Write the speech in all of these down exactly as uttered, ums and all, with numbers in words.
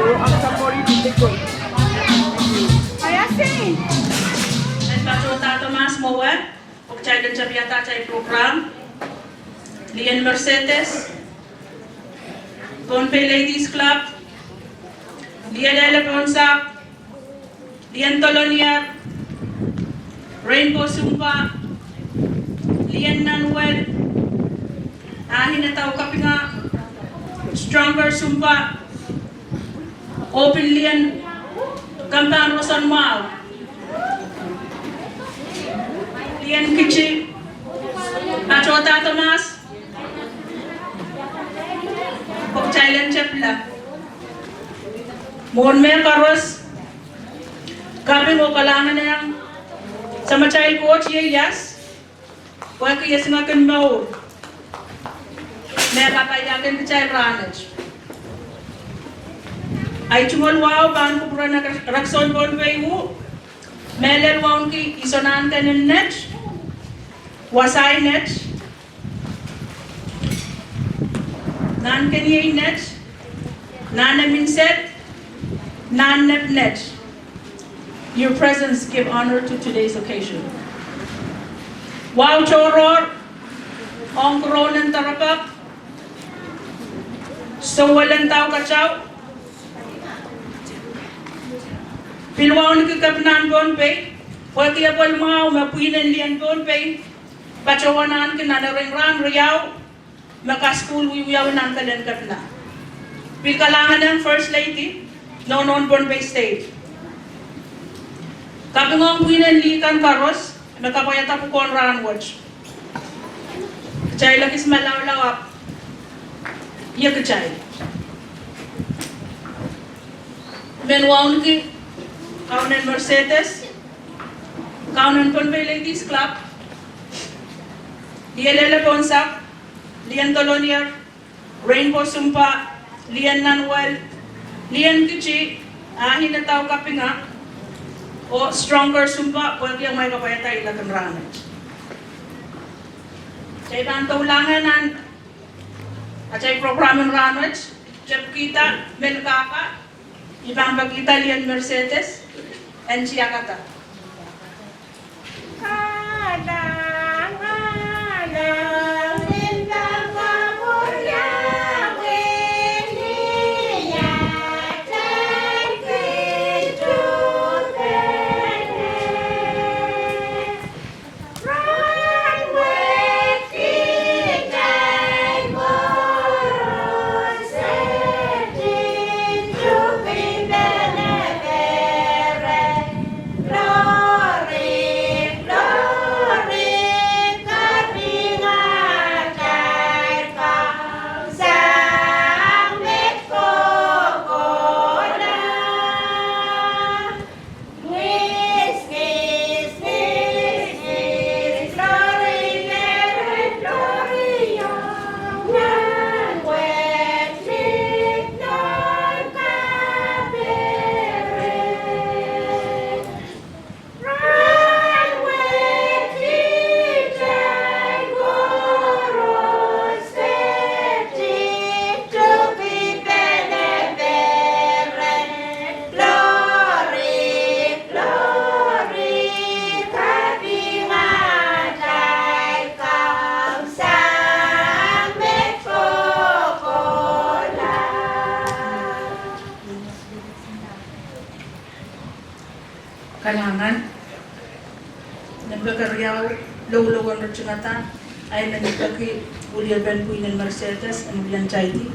En patohda Thomas mwowe, pwe kitail en tapiada atail program. Lien Mercedes, Pohnpei Ladies Club, Lielehla Pohnsap, Lien Dolonier, Rainbow Sumpa, Lien Nanuel, Ahine Daukapinga, Stronger Sumpa, oh pil Lien Kampahn Roson Mwahu, Lien Kiti, patohda Thomas, pwe kitail en tepla. Mwohn mehkoaros, kaping oh kalahngan ong Samatail Koht ieias, pwehki esingek en mour me kapaiahkin kitail rahnwet. Ahi tungoal wahu pahn kupwuren Rek Soun Pohnpei uh, mehlel wauneki iso nahnken en net, wasa en net, nahnken iei net, nahn eminset, nahn nepnet. Your presence give honor to today's occasion. Wahu tohrohr ong Kuroun en Doaropok, Souwel en Daukatau, pil wauneki Kepinahn Pohnpei, pwehki epwel mwahu me pwihn en Lien Pohnpei patohwan ahneki nan erein rahn riau me kasukuhl wiewiawi nan kelen kepina. Pil kalahngan ong First Lady, Nohnohn Pohnpei State. Kaping ong pwihn en lih kan koaros me kapwaiada pwukoahn rahnwet. Kitail ekis malaulau ahpw iei kitail. Men wauneki kaunen Mercedes, kaunen Pohnpei Ladies Club, Lielehla Pohnsap, Lien Dolonier, Rainbow Sumpa, Lien Nanuel, Lien Kiti, Ahine Daukapinga, oh Stronger Sumpa, pwehki amwail kapwaiada ilek en rahnwet. Kitail pahn doulahng nan atail program en rahnwet, tepkihda Melkahka, I pahn pekihda Lien Mercedes en tiakada. Kalahngan. Nempe keriau, Loulouen Ritingada, ahi men peki weliepen pwihn en Mercedes en wia taiti.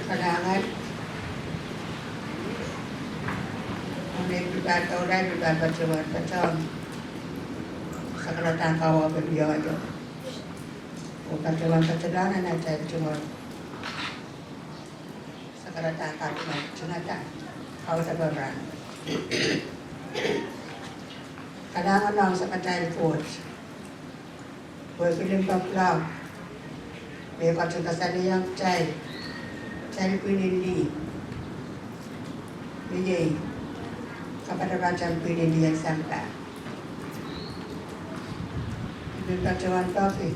Kalahngan. Ahmw pil pahn doula, pil pahn patohwan patohwan sakaradahn kawahu pil ioio. Oh patohwan patohwan nan atail tungoal sakaradahn kaping en Ritingada, audepen rahn. Kalahngan ong Samatail Koht. Pwehki limpoak laud me e ketin kasalehiong kitail, Pwihn en lih. Iei kapatapat en pwihn en lih en sampah. I pil patohwan peki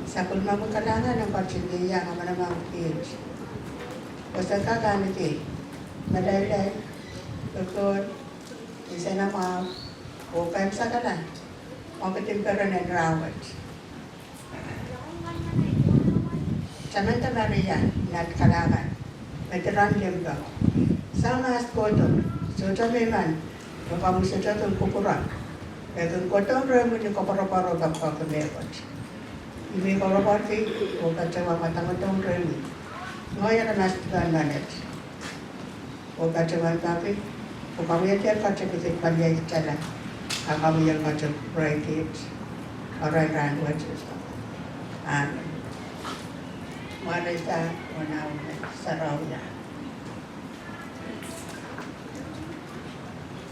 sapwellimomwi kalahngan en ketin ieiang manaman kiht. Pwe se kak ahneki madailai, kokol, nsenamwahu, oh kaimwisekala, oh ketin peren en rahnwet. Taman Maria, Inel kalahngan, me diren limpoak, sang mahs kohdo, sohte meiman, me komwi sohte kin kupwure, me kin kohdohng rehmwi ni koapworopwor oh pekipeki mehkot. I mih koapworopworki oh patohwan mwadangdohng rehmwi. Ngehi aramas dipen menet. Oh patohwan peki, oh komwi en dehr ketiket paliaitala, a komwi en ketiket pwurehng kiht, pwurehng rahnwet. Amen. Mwareisa, oh Nahun Sarawi.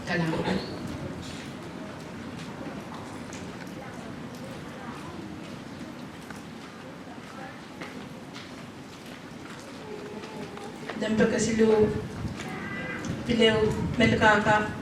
Kalahngan. Nempe kesiluh, pil ehu Melkahka.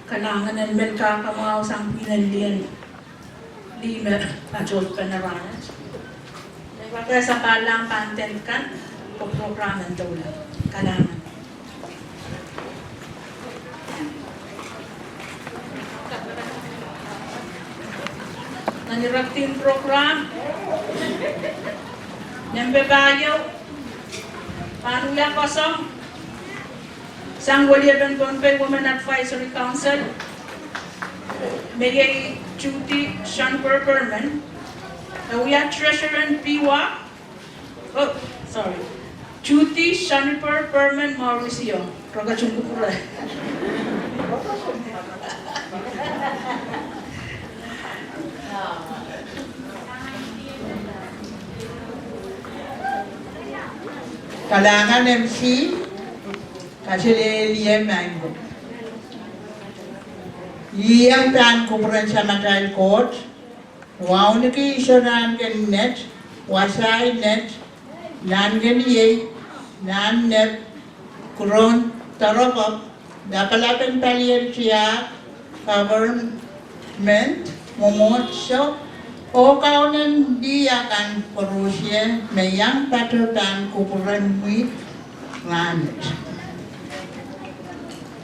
Kalahngan en Melkahka mwahu sang pwihn en lih en lih me patohwan pene rahnwet. Neipakesa pahn lang pahn dene kan, pwe program en doula. Kalahngan. Nan irair en program, nempe pahieu, pahn wia koasoandi sang weliepen Pohnpei Women Advisory Council, me iei Judy Shonper Berman, e wia treasurer en P W A, oh, sorry, Judy Shonper Berman Mauricio, rokatung kupwure. Kalahngan M C, kaselehlie maing ko. Ih pahn kupwuren Samatail Koht, wauneki iso rahn kin net, wasa en net, nan kin iei, nan nep, kurohn doaropwuo, lapalap en palien tiahk, government, mwomwohdiso, oh kaunen lih akan koaros me iang patohwan kupwuren mwuhr rahnwet.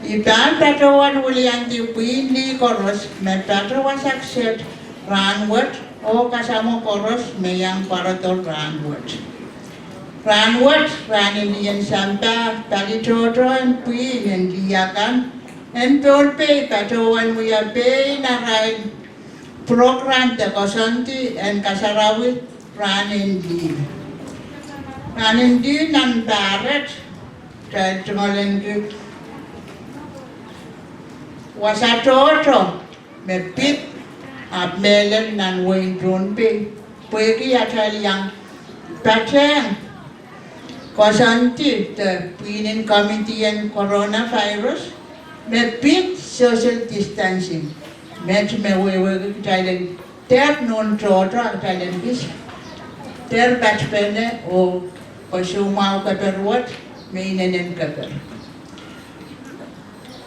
I pahn patohwan weliandi pwihn lih koaros me patohwan wasa kiset rahnwet, oh kasamwo koaros me iang pwarodo rahnwet. Rahnwet, rahn en lih en sampah, pali tohtohn pwihn en lih akan en Pohnpei patohwan wia pein arail prokram de koasoandi en kasarawi rahn en lih. Rahn en lih nan Paret, kitail tungoalenki wasa tohto me pid ahpw mehlel nan wehin Pohnpei, pwehki atail iang patehng koasoandi de pwihn en committee en coronavirus me pid social distancing. Met me wehwehki kitail en dehr nohn tohto, kitail en kis dehr patpene oh soumwahu keper wet me inenen keper.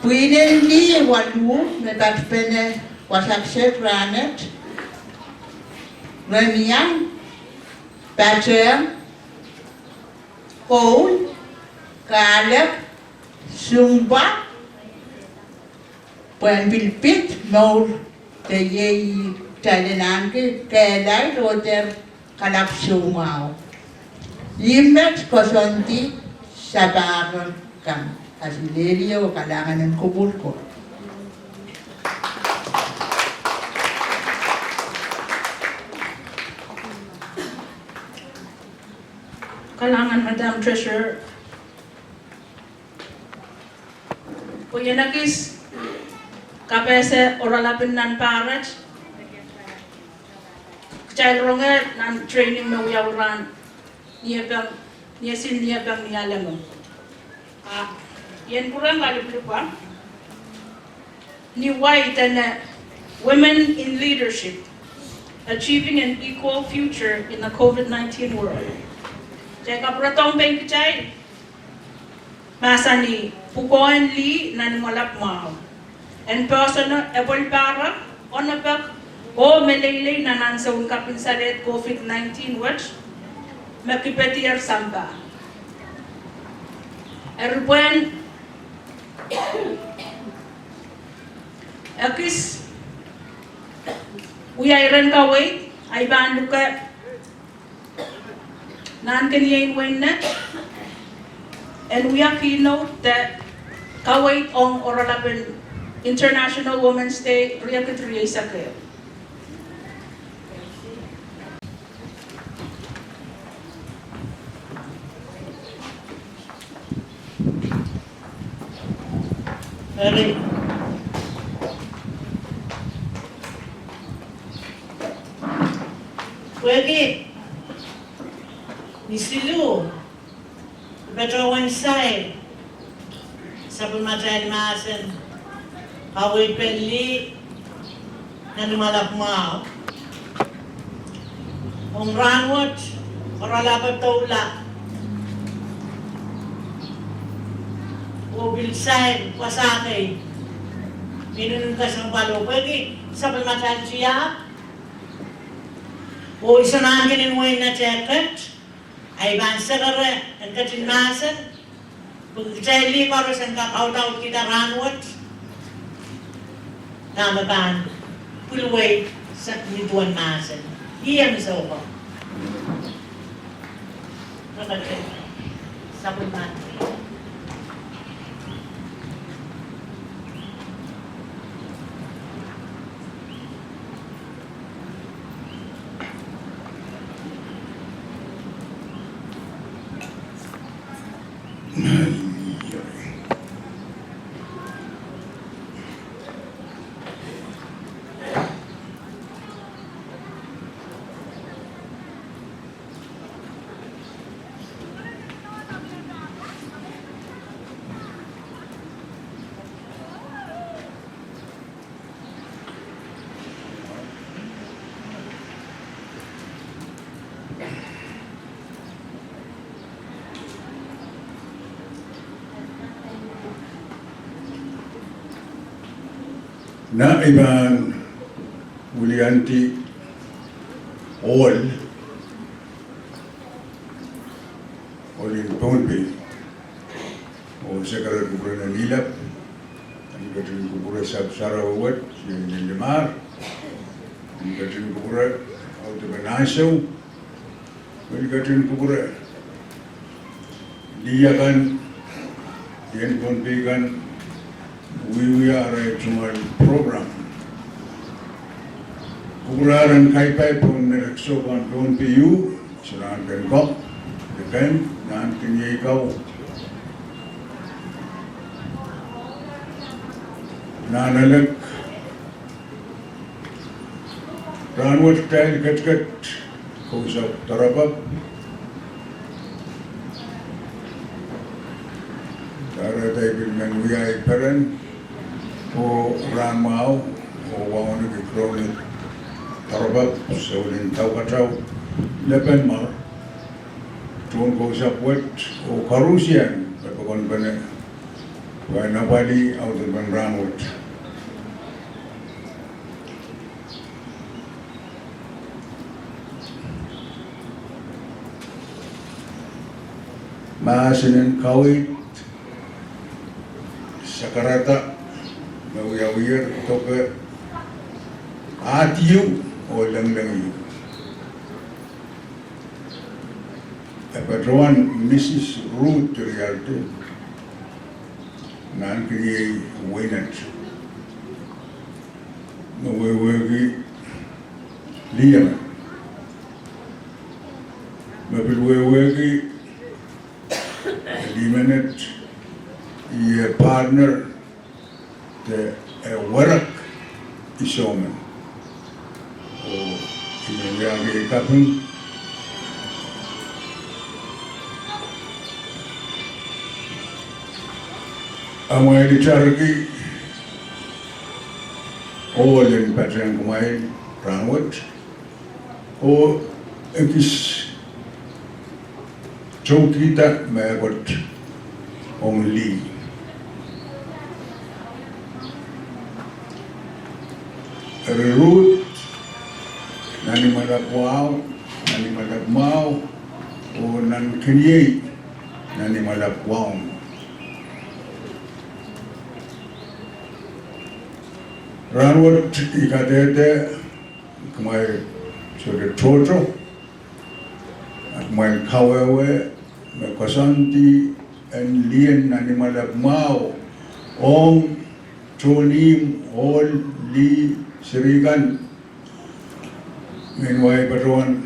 Pwihn en lih waluh me patpene wasa kiset rahn et, re iang patehng koul, kahlek, sumpah, pwehn pil pid mour de iei kitail en ahneki kehlail oh dehr kalap soumwahu. Ih met koasoandi sapahl kan. Kaselehlie oh kalahngan en kupwur ko. Kalahngan Madam Treasurer. Pwe I en ekis kapehse oaralap en nan Paret, kitail ronge nan training me wiawi rahn, ni e pahn, ni e sil ni e pahn ni alemo. Ah, I en pwurehng kalipwalipwa ni wai dene Women in Leadership, Achieving an Equal Future in the COVID nineteen World. Kitail kapwuredohng pein kitail mahsanih pwukoa en lih nan imwalap mwahu. En poahsoano epwel pahrek, onopek, oh meleilei nan ansoun kapinsaled COVID nineteen wet me kipedier sampah. Eri pwehn ekis wia iren kaweid, I pahn luke nan keniein wehin Net en wia keynote de kaweid ong oaralap en International Women's Day riekid rieisek ehu. Eri, pwehki ni siluh patohwan sair sapwellimatail mahsen kaweid pen lih nan imwalap mwahu ong rahnwet, oaralap e doula oh pil sair wasa kei me inenen kesempwal oh pwehki sapwellimatail tiahk oh isonahnken en wehin Net ket, I pahn sekere en ketin mahsen pwe kitail lih koaros en kak audaudkihda rahnwet dahme pahn pwilwei sahpw ni duwen mahsen. Ih ansou ko. Nah, I pahn wiliandi ohl, ohl en Pohnpei, oh sekeren kupwuren Lilap, en ketin kupwure sahpw sarawi wet, Siohn Lilimahr, en ketin kupwure Depe nan ansou, pil ketin kupwure lih akan, ien Pohnpei kan, wiewia arail tungoal program. Kupwure ren kaipai pohn next show kan Pohnpei ieu, solahr ken kak, de ken, nan kiniei kau, nan alek, rahnwet kitail ketiket kousapw doropap. Kahrehda I pil men wia ei peren oh rahnmwahu oh wauneki Krone doropap, soulin daukataun Lepen Mar, tohn kousapw wet oh koarusie me pokonpene pwehn apwalih audepen rahnwet. Mahsen en kaweid sakarada me wiawiher doke ahd ieu oh lengileng ieu. E patohwan Mrs Ruth Rialto, nan kiniei Weinet, me wehwehki lih emen, me pil wehwehki lih menet, ie partner de e werek isomen. Oh I men wiahki ei kaping. Amwail itarki ohl en patehng kumwail rahnwet, oh ekis towkihda mehkot ong lih. Eri Ruth nan imwalap wahu, nan imwalap mwahu, oh nan kiniei nan imwalap wahu. Rahnwet I kadehde kumwail sohte tohto, a kumwail kawehwe me koasoandi en lih nan imwalap mwahu ong tohn ihmw, ohl, lih, seri kan, mehn wai patohwan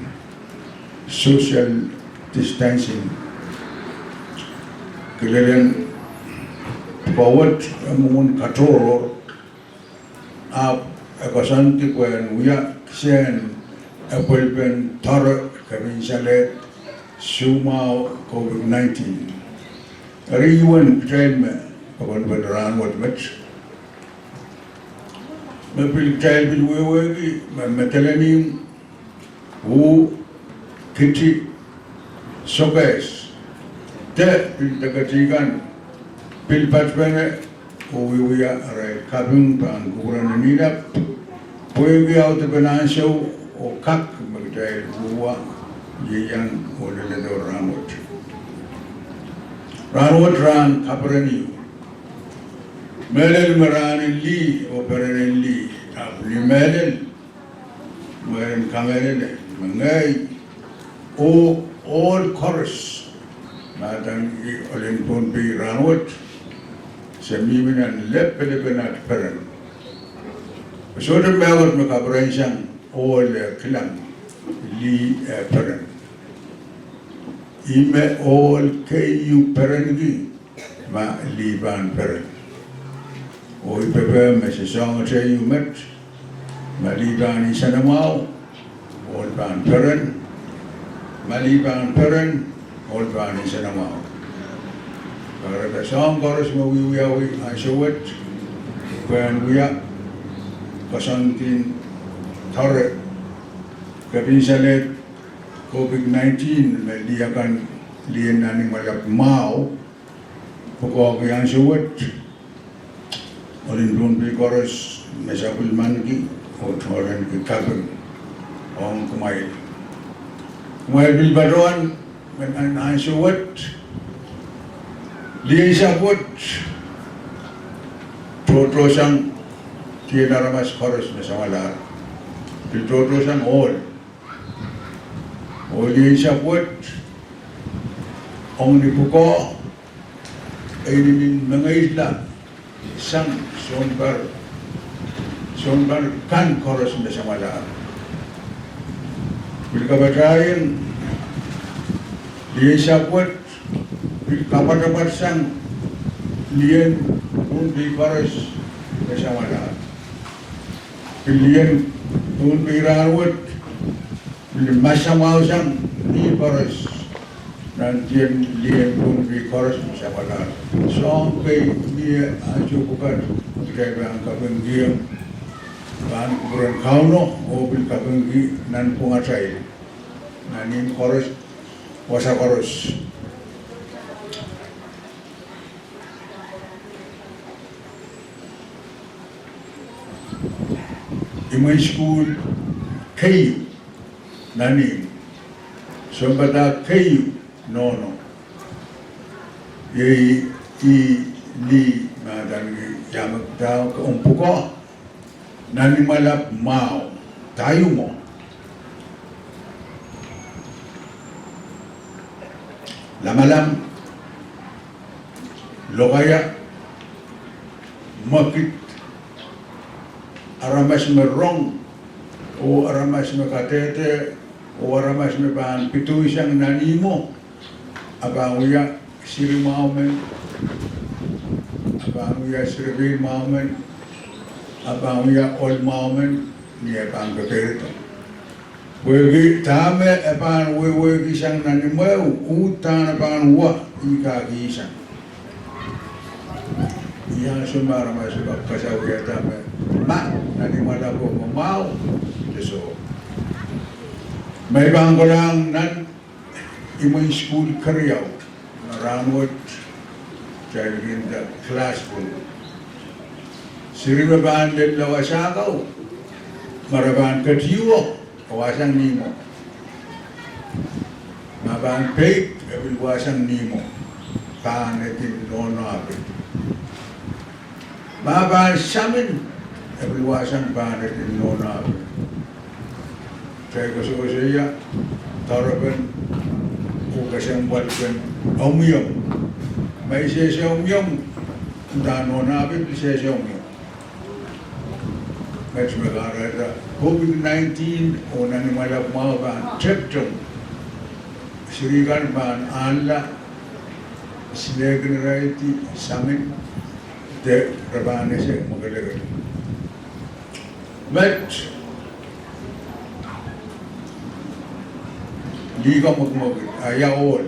social distancing. Kilelen pwukoa wet e mwomwen katohrohr, ahpw e koasoandi pwehn wia kisehn epwelpen doare kepin salehd soumwahu COVID nineteen. Eri wen kitail me pokonpene rahnwet met, me pil kitail pil wehwehki me medelen ihmw, uh, kiti, sokehs, de pil deketi kan pil patpene oh wiewia arail kaping pahn kupwuren Nilap, pwehki audepen ansou oh kak me kitail wia ieiang oh leledo rahnwet. Rahnwet rahn kaperen ieu. Mehlel me rahn en lih oh peren en lih, ahpw ni mehlel me en kamehlele me ngehi oh ohl koaros me adaneki ohl en Pohnpei rahnwet, se mihmi nan lepelepen at peren. Sohte mehkot me kaperensang ohl eh kilang lih eh peren. Ih me ohl keieu perenki ma lih pahn peren. Oh I pepehm me se soahng etehieu met, ma lih pahn nsenamwahu, ohl pahn peren, ma lih pahn peren, ohl pahn nsenamwahu. Kahrehda soahng koaros me wiewiawi ansou wet pwehn wia koasoandin doare kepin salehd COVID nineteen me lih akan, lih nan imwalap mwahu, pwukoahki ansou wet, ohl en Pohnpei koaros me sapwellimaniki oh tohrohrki kaping ong kumwail. Kumwail pil patohwan me nan ansou wet, lih eisek wet, tohtohsang kihda aramas koaros me samwalahr, pil tohtohsang ohl. Oh lien sahpw wet, ong ni pwukoa, e inenen mengei la sang sounpar, sounpar kan koaros me samwalahr. Pil kapatahieng lien sahpw wet, pil kapatapet sang lien pwunpei koaros me samwalahr. Pil lien pwunpei rahnwet, pil masamwahu sang ni koaros, nan tien lien pwunpei koaros me samwalahr. Soahng kei mie ansou pwukat, kitail pahn kapingkihong, pahn kupwuren Kauno, oh pil kapingki nanpwungatail. Nan ihmw koaros, wasa koaros. Imwen sukuhl keieu nan ihmw, sounpadahk keieu nohno. Iei, ih lih me adaneki Iamek Dau, omw pwukoa, Nanimwalap Mwahu, Taiumo. Lamalam, lokaia, mwekid, aramas me rong, oh aramas me kadehde, oh aramas me pahn pidoisang nan ihmwo, a pahn wia siri mwahu men, a pahn wia siri pein mwahu men, a pahn wia ohl mwahu men, ni e pahn kekeirda. Pwehki dahme e pahn wehwehkisang nan imwe, uhdahn e pahn wa, ih kak kihsang. Ih ansou me aramas pahn kasawihada me, ma, nanimwalap o mwahu, de soh. Ma I pahn kolahng nan imwen sukuhl keriau, ma rahnwet, kitail kin nda classroom. Siri me pahn lella wasa kau, ma re pahn ketiuo, e wasang ni ihmwo. Ma pahn peik, e pil wasang ni ihmwo. Pahn etin nohno ape. Ma pahn samin, e pil wasang pahn etin nohno ape. Kitail koasokoasoia doaropwe oh kesempwalpen omwiomw. Ma I sehse omwiomw, nda nohno ape pil sehse omwiomw. Met me kahrehda COVID nineteen oh nanimwalap mwahu pahn teptomw. Siri kan pahn ahnla, silekin irail di samin, de re pahn ese mwakelekel. Met lih ka mwekimwekid, a ia ohl.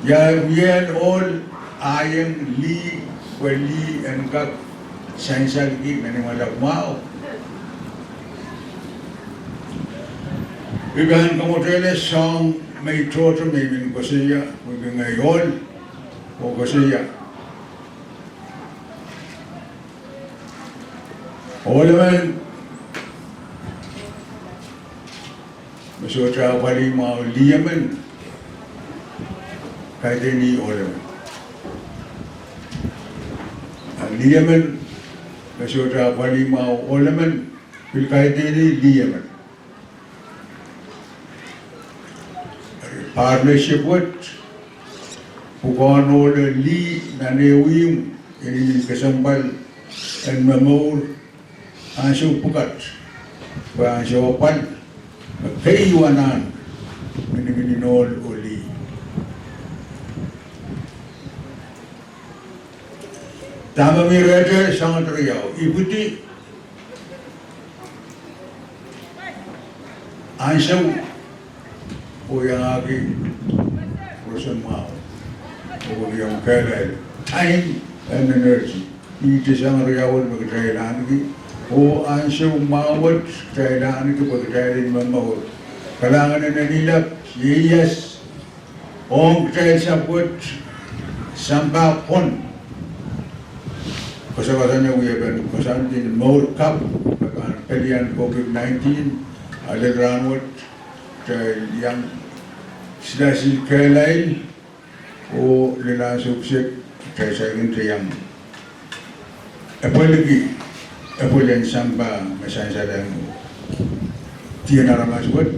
Ia mie ohl, a iang lih, pwe lih en kak sansalki nanimwalap mwahu. I pahn kamwotehla soahng me I tohto me I men koasoia, pwehki ngehi ohl, oh koasoia. Ohl emen me sohte apwalih mwahu lih emen, kaidehn ih ohl emen. A lih emen me sohte apwalih mwahu ohl emen, pil kaidehn ih lih emen. Partnership wet, pwukoahn ohl oh lih nan ehu ihmw, inenen kesempwal en momour ansou pwukat, pwe ansou apwal me keieu anahn miniminin ohl oh lih. Dahme mi rehte soangen riau, ipwidi ansou oh iangahki roson mwahu oh iang kehlail, time and energy. Ihte soangen riau wet me kitail ahneki, oh ansou mwahu wet kitail ahneki pwe kitail en momour. Kalahngan en eni lap, ieias, ong kitail sapwet, sampah pwon. Koasoakoasoane wiepen koasoandi en mour kapw me pahn pelian COVID nineteen, a lel rahnwet, kitail iang silasil kehlail, oh lel ansou kiset, kitail saikinte iang epweliki, epwel en sampah me sansalehng dihn aramas wet,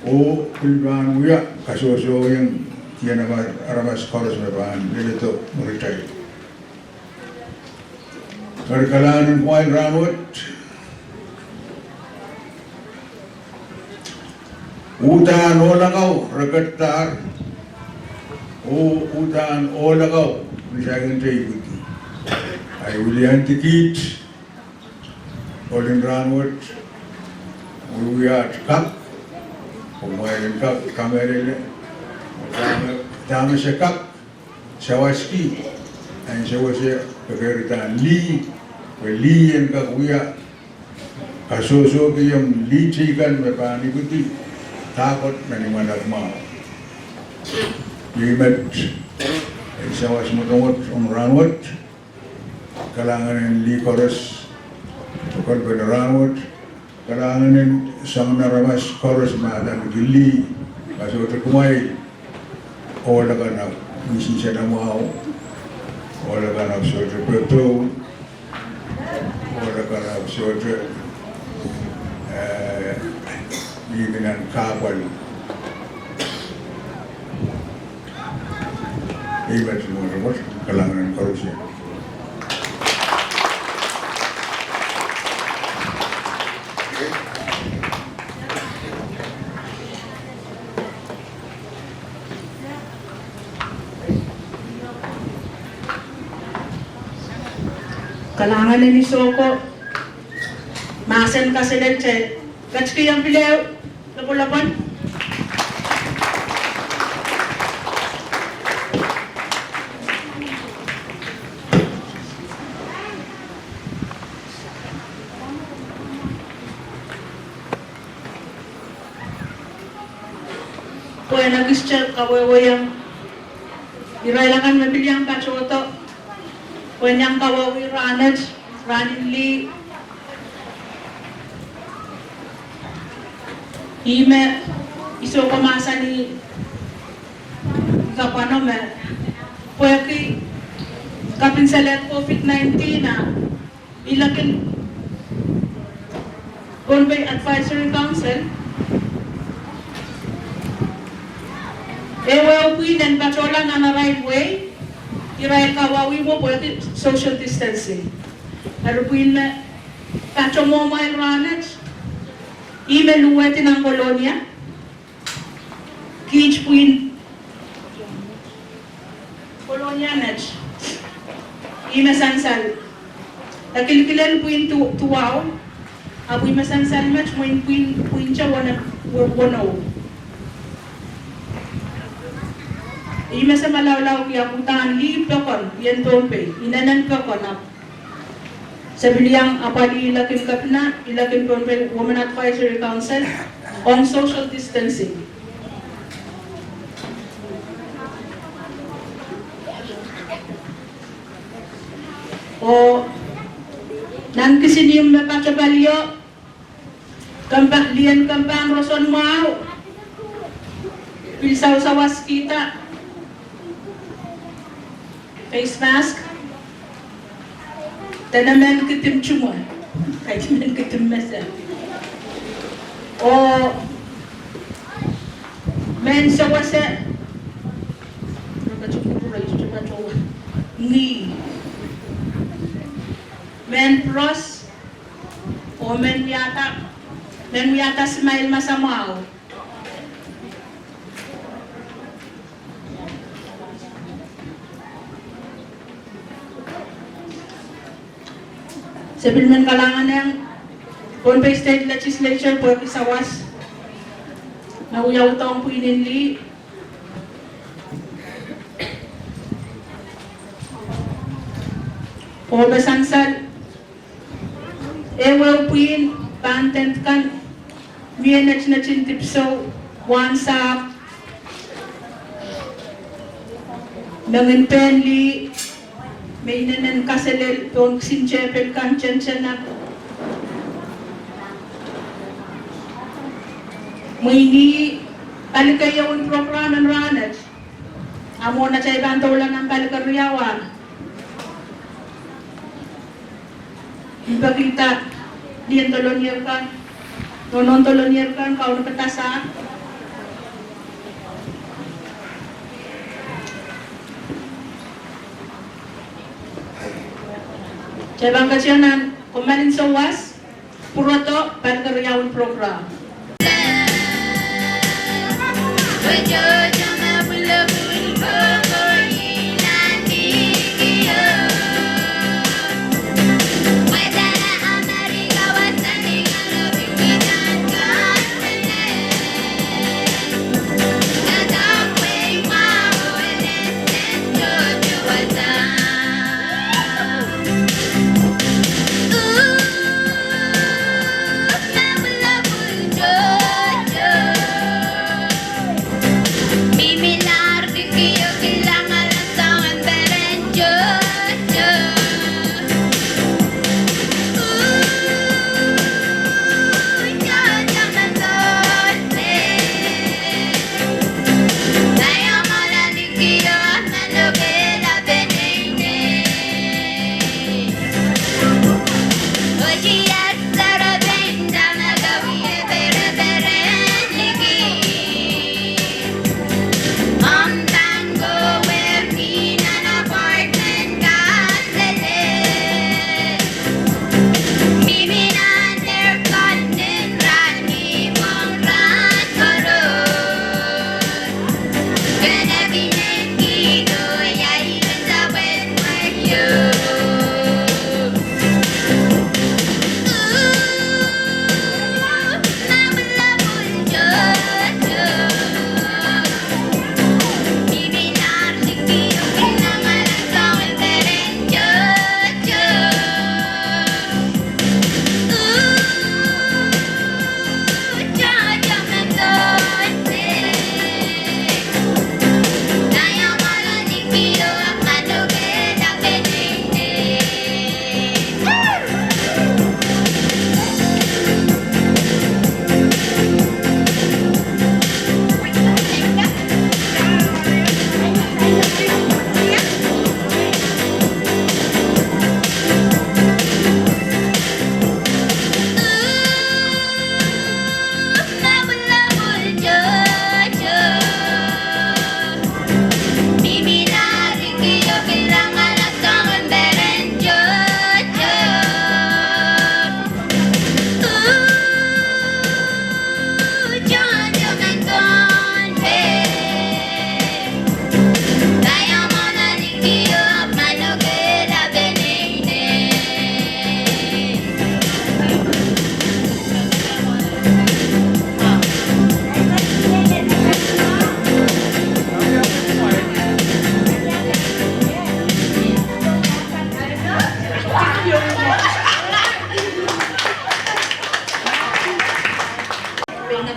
Oh pil pahn wia kasohsohiong kihong aramas koaros me pahn leledo mwuritail. Eri kalahngan en kumwail rahnwet. Uhdahn ohlakau re ketdahr, oh uhdahn ohlakau ni saikinte ipwidi. Ahi wiliandi kiht ohl en rahnwet, wiewiahte kak, kumwail en kak kamehlele, dahme, dahme se kak sawaski, ansou wet se kekeirda lih, pwe lih en kak wia kasohsohki ong lih teikan me pahn ipwidi dahkot nan imwalap mwahu. Iei met, en sawas mwotomwot ong rahnwet, kalahngan en lih koaros, kolokol en rahnwet, kalahngan en soangen aramas koaros me adaneki lih, ma sohte kumwail, ohl akan ahpw nsenamwahu, ohl akan ahpw sohte popohl, ohl akan ahpw sohte, eh, mihmi nan kahpwal. Iei met mwotomwot, kalahngan en koarusie. Kalahngan en isohko, mahsen kaselel te, ketikihong pil ehu lopwolopwon. Pwehn ekiste kawehwehiong irail akan me pil iang patohdo, pwehn iang kawauwih rahnet, rahnen lih, ihme isohko mahsanih kapwano me pwehki kapinsalehd COVID nineteen a ilok en Pohnpei Advisory Council, ehuehu pwihn en patohla nan arail wehi, irail kawauwih mwo pwehki social distancing. Eri pwihn me patohmwohmwail rahnet, ihme luhwehdi nan Kolonia, kiht pwihn Kolonia met, ihme sansal, e kilkilel pwihn duwau, ahpw ihme sansal met mwein pwihn, pwihn te won, wonou. Ihme se malaulau ki ahpw uhdahn lih pokon ien Pohnpei, inenen pokon ahpw se pil iang apwalih ilok en kepina, ilok en Pohnpei Women Advisory Council ong social distancing. Oh nan kisin ihmw me patohpalio, kempa, lih en kempahn roson mwahu, pil sawasawaskihda face mask, dene mehn kidimw tumwe, kaidehn mehn kidimw mese, oh mehn sewese, ngih, mehn pros, oh mehn wiahda, mehn wiahda simail masamwahu. Se pil men kalahngan ong Pohnpei State Legislature pwehki sawas me wiawidohng pwihn en lih, oh me sansal, ehuehu pwihn pahn dent kan mie netineti dipwisou, wahnsahpw, mengin pehn lih, me inenen kaselel pohn kisin tepel kan, tentenak. Mwein ih pali keieu en program en rahnwet, a mwohn atail pahn doula nan pali keriau, I pekihda lih en dolonier kan, nohnohn dolonier kan, Kauno padahsang Kitail pahn ketin nan kommoalen souwas, pwurodo pali keriaun program. Pein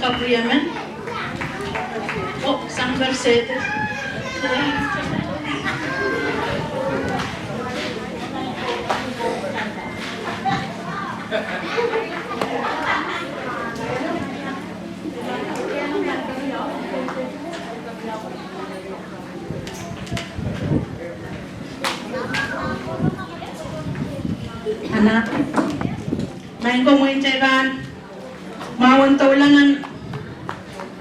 kapwuriamen. Oh, sang Mercedes. Ana, maing ko, mwein kitail pahn mwahuwen doula nan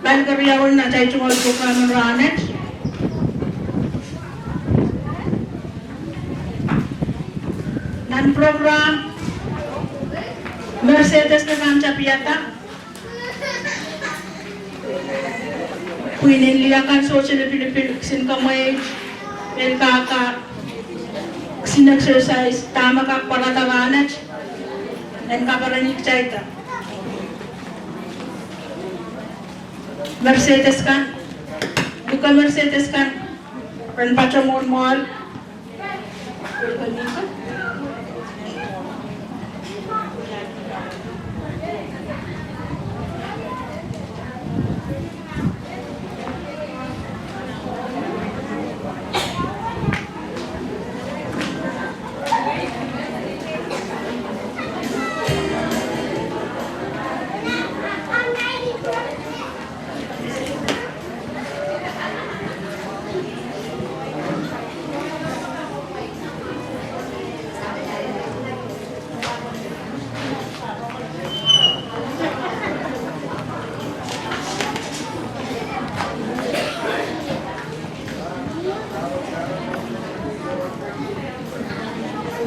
pali keriaun atail tungoal program en rahnwet. Nan program, Mercedes me pahn tapiada. Pwihn en lih akan sohte lipilipil, kisin kamwei, pil kaka, kisin exercise, dahme kak pwarada rahnwet, en kaperen kitailda. Mercedes kan, luke Mercedes kan, ren patohwan mwohn mwoahl.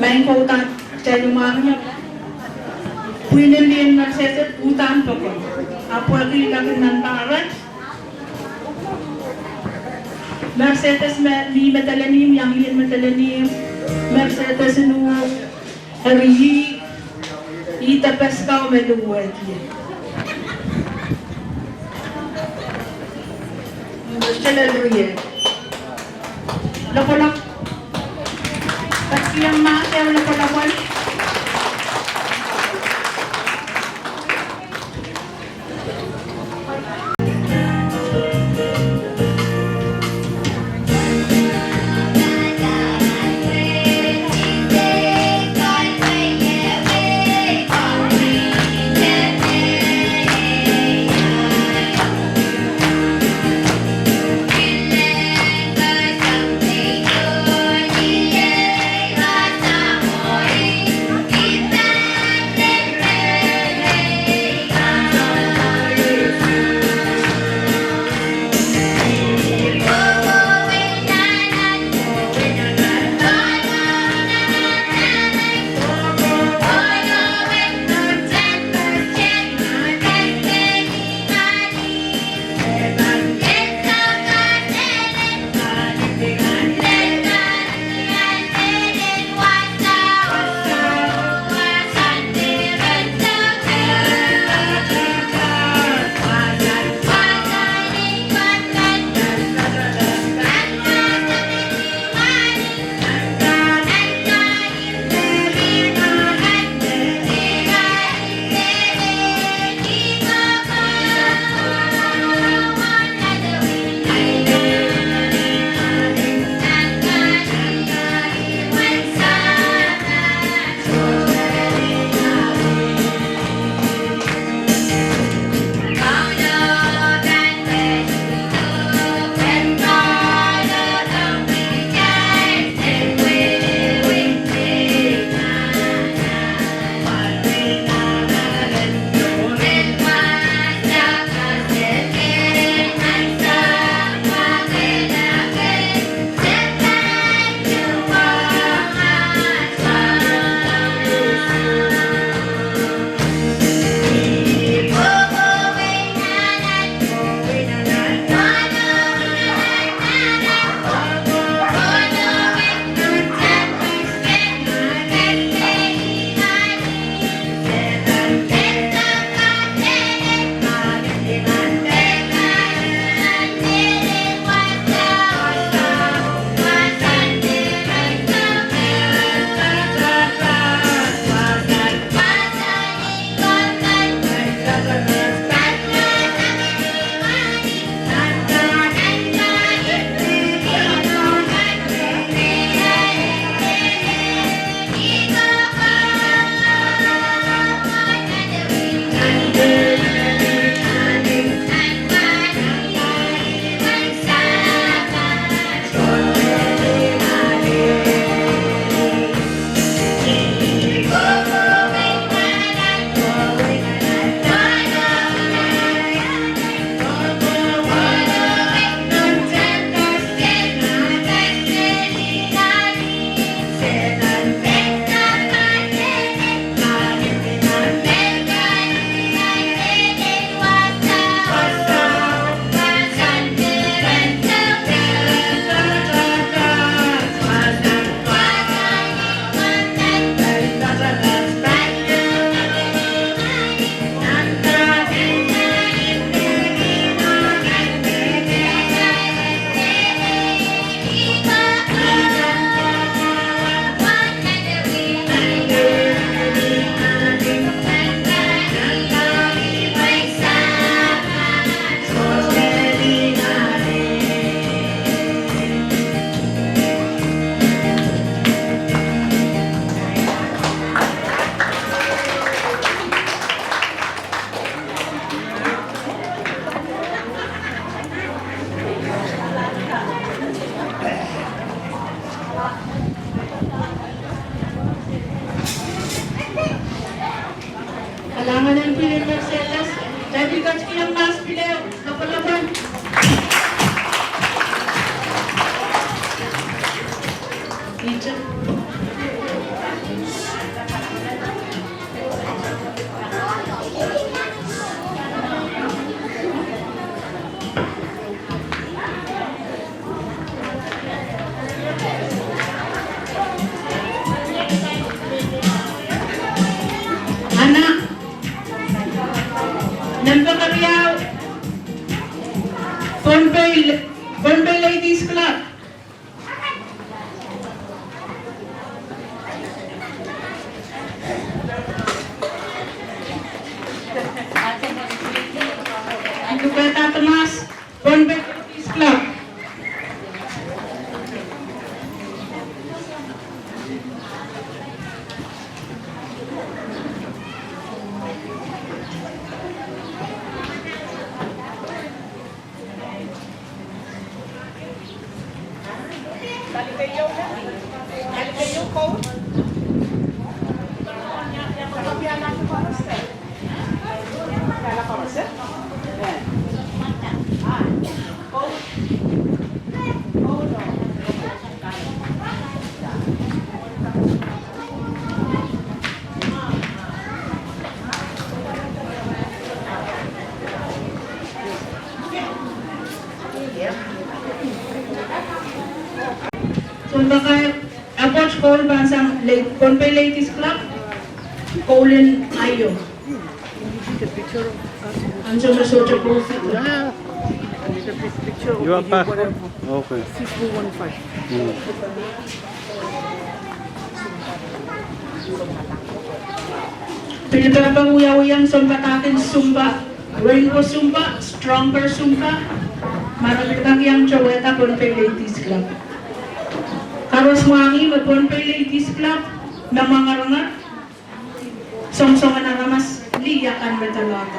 Maing ko, uhdahn Kitail mwahngih pwihn en lih en Mercedes uhdahn pokon. Ahpw pwehki laki nan pahrek, Mercedes me, mi Madolenihmw, iang lih en Madolenihmw, Mercedes en uhk, eri ih, ih de peskau me luhwehki. Selel rie. Lopwolop. Peki mahs ehu lopwolopwel. Pohnpei, Pohnpei Ladies Club. Lukehda Thomas, Pohnpei Ladies Club. Sounpakair, apwoat koul pahn sang Pohnpei Ladies Club, koul en aio. Ansou me sohte koul. You are back. Okay. Pil pahpa wiawi ong sounpadahk en Zumba, Rainbow Zumba, Stronger Zumba, ma re pil kak iang towehda Pohnpei Ladies Club. Koaros mwahngih me Pohnpei Ladies Club, me mwangarangar, songosong en aramas lih akan me doadoahk.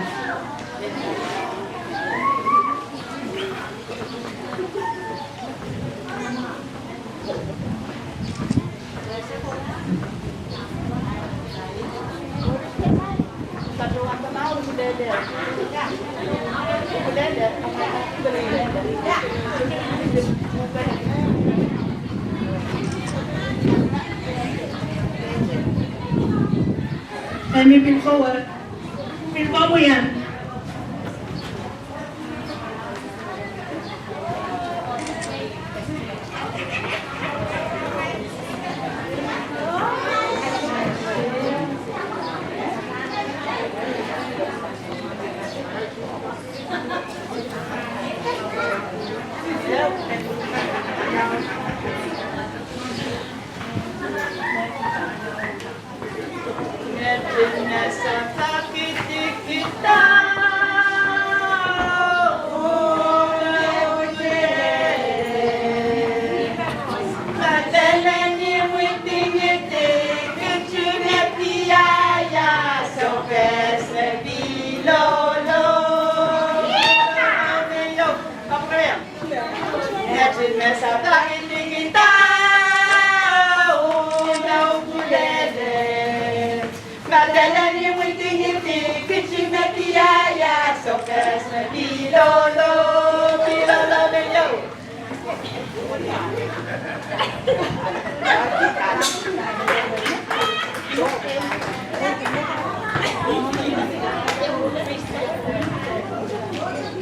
Emi pil kowe, pil kowe iang.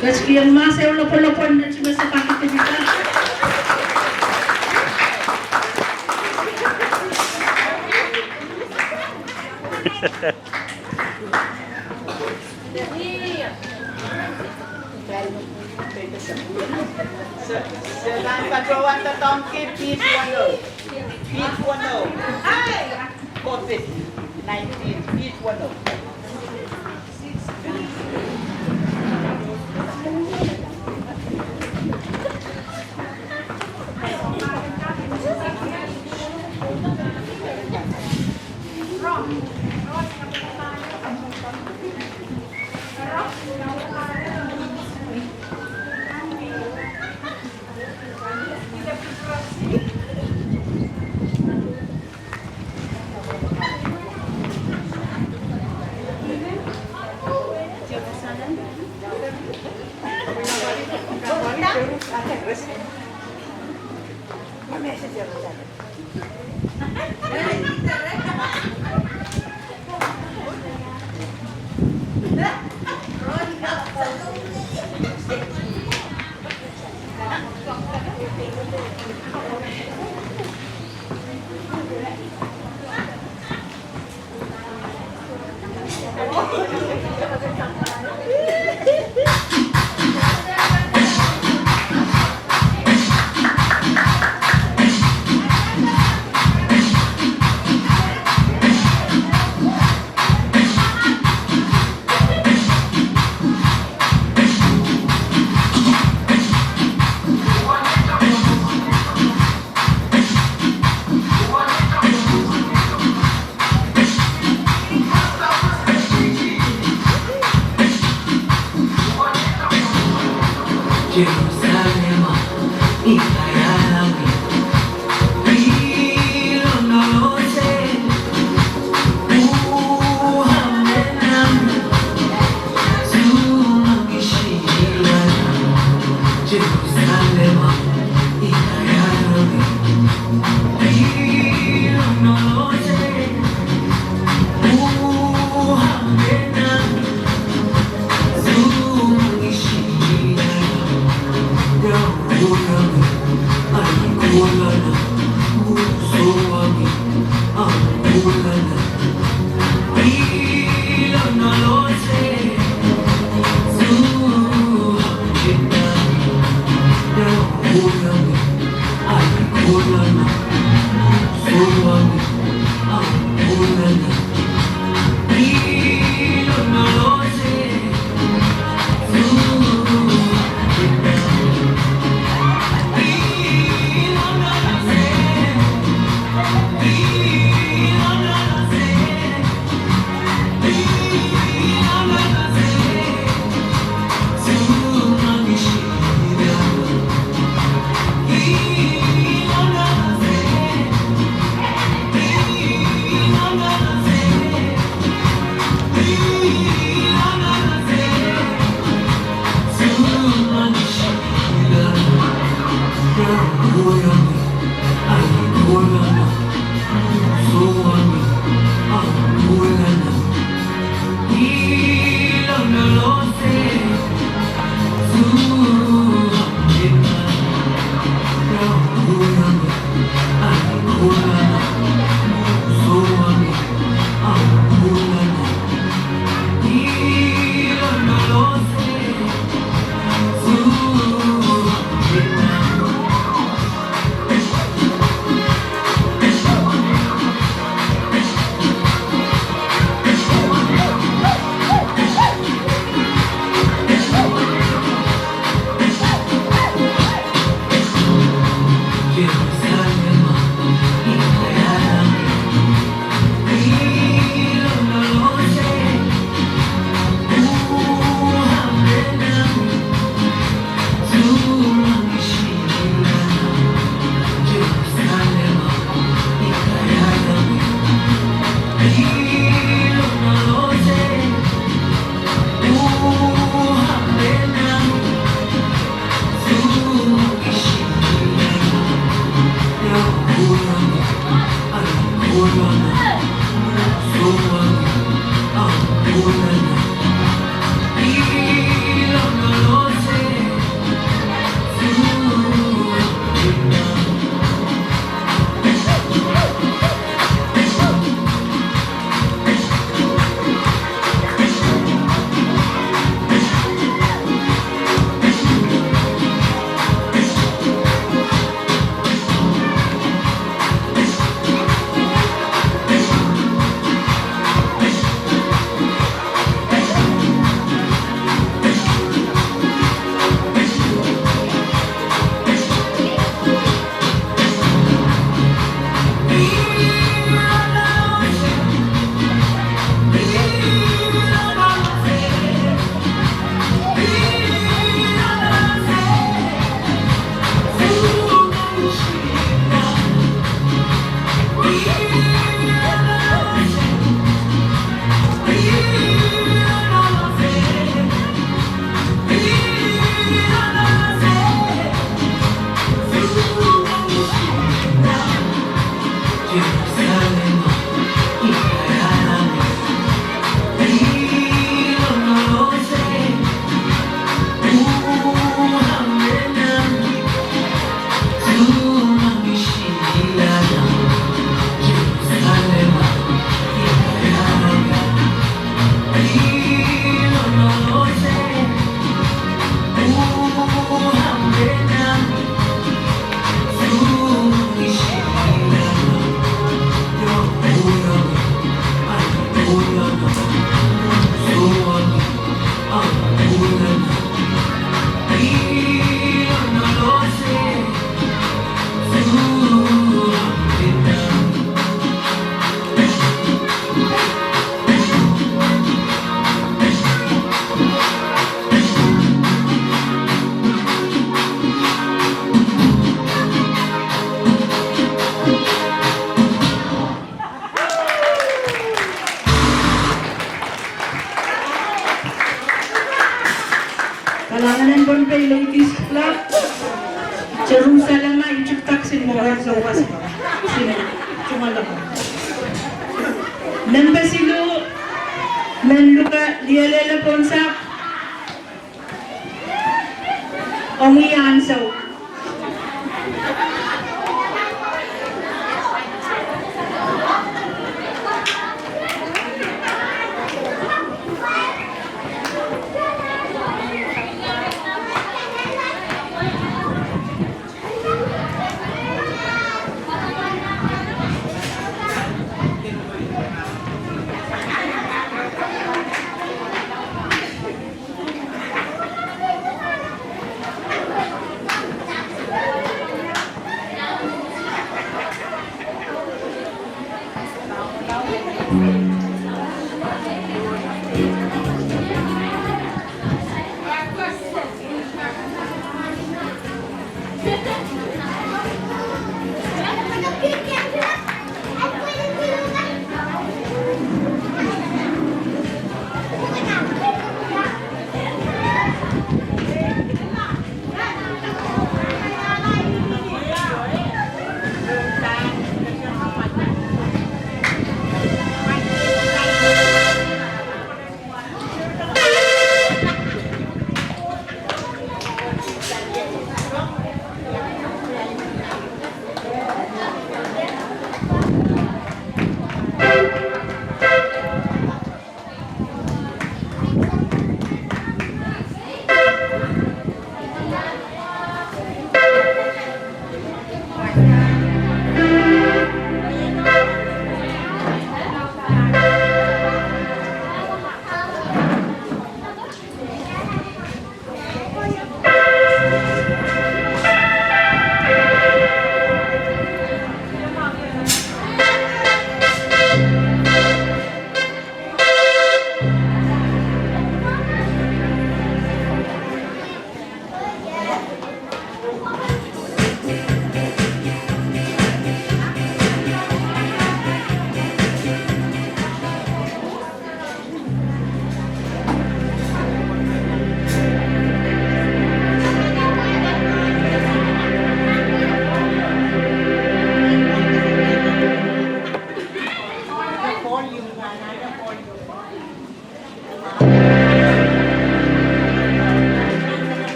Ketikihong mas ehu lopwolopwol me ti me se pakidikida. Se, se pahn patohwan doadoahngki pid weneu. Pid weneu. COVID nineteen, pid weneu. Souwas, sini, tungoal lokaia. Nempe siluh, men luke lielehle pohn sahpw, ong ih ansou.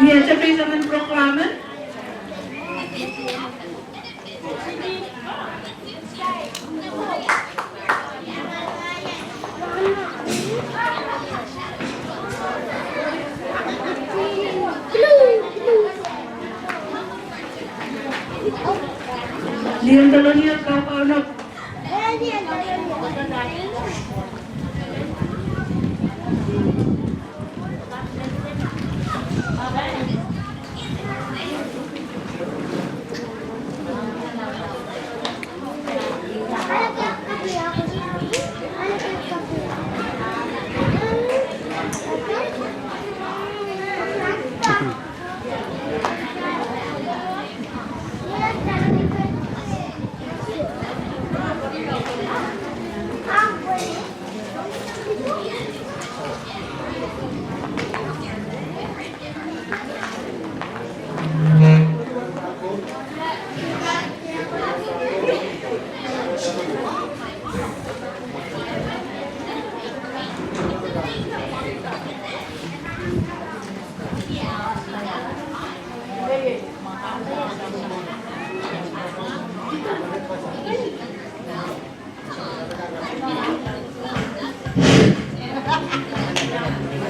Ni atail peisangen program en. Lien Doloniot, kau kaunop.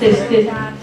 Test, test.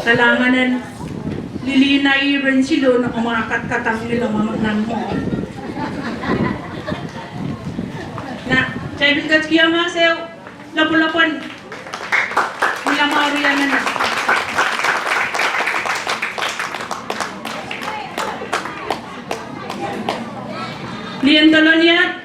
Kalahngan en lilihn ahi ren silon omw kadkadang ni lomw nan mwohn. Na, kitail pil ketikihong mas ehu lopwolopwon. Mie mwahu riemena. Lien Dolonier.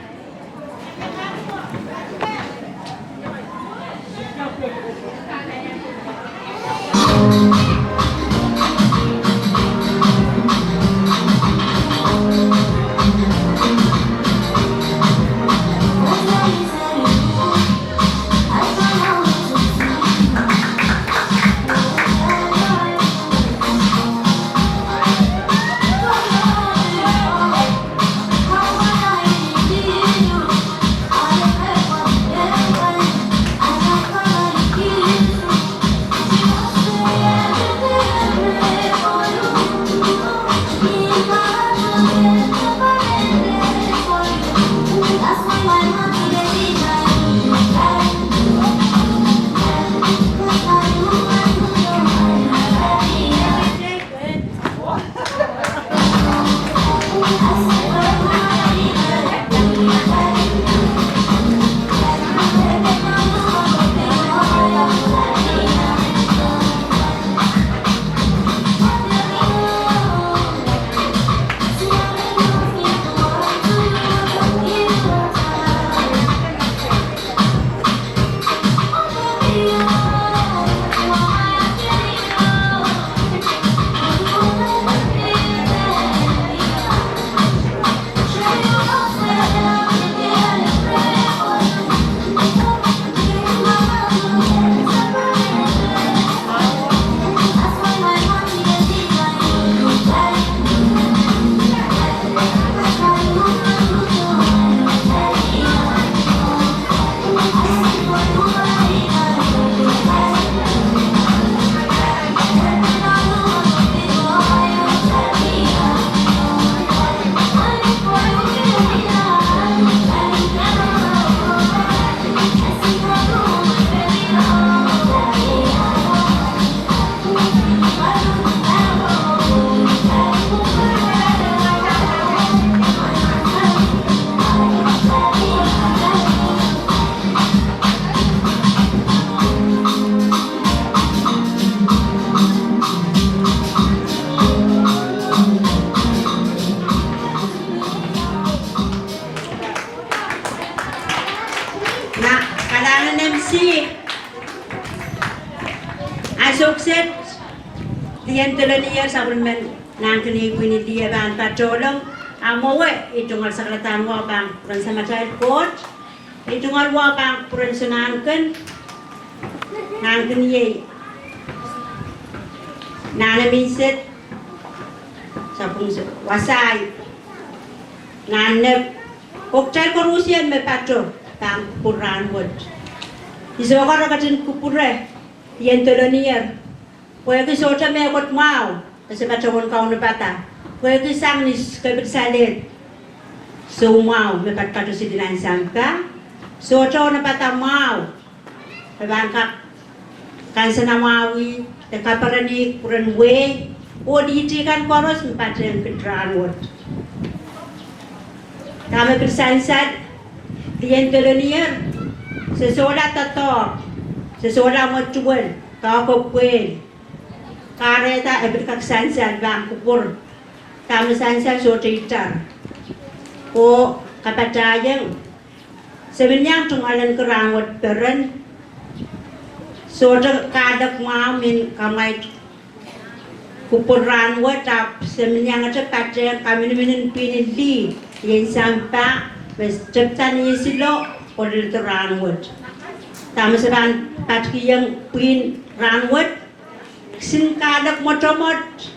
Na, kalahngan en M C. Ahnsou kiset, Lien Dolonier sapwellimen Nahnkiniei pwihn en lih pahn patohlong, a mwowe, I tungoal sakaradahn wahu pahn kupwuren Samatail Koht, I tungoal wahu pahn kupwuren Sonahnken, Nahnkiniei, Nahnemised, sapwung se-, Wasai, Nahnep, oh kitail koarusie me pato pahn kupwur rahnwet. I sehse kak ketin kupwure Lien Dolonier, pwehki sohte mehkot mwahu e se patohwan kaunopada, pwehki sang ni kepit salehd soumwahu me patopato sili nan sampah, sohte onopada mwahu e pahn kak kansenamwahwih de kaperenih kupwuren wehi oh lihdi kan koaros me patehng kit rahnwet. Dahme pil sansal, Lien Dolonier, se sohla doadoahk, se sohla mwetuwel, doahko pwehl. Kahrehda e pil kak sansal pahn kupwur. Dahme sansal sohte itar. Oh kapatahieng, se men iang tungoal en ki rahnwet peren, sohte kahlek mwahu mehn kamwaid kupwur rahnwet, ahpw se men iangete patehng kaminiminen pwihn en lih, ien sampah, me tepda ni isilo oh leledo rahnwet. Dahme se pahn patkihong pwihn rahnwet, kisin kahlek mwotomwot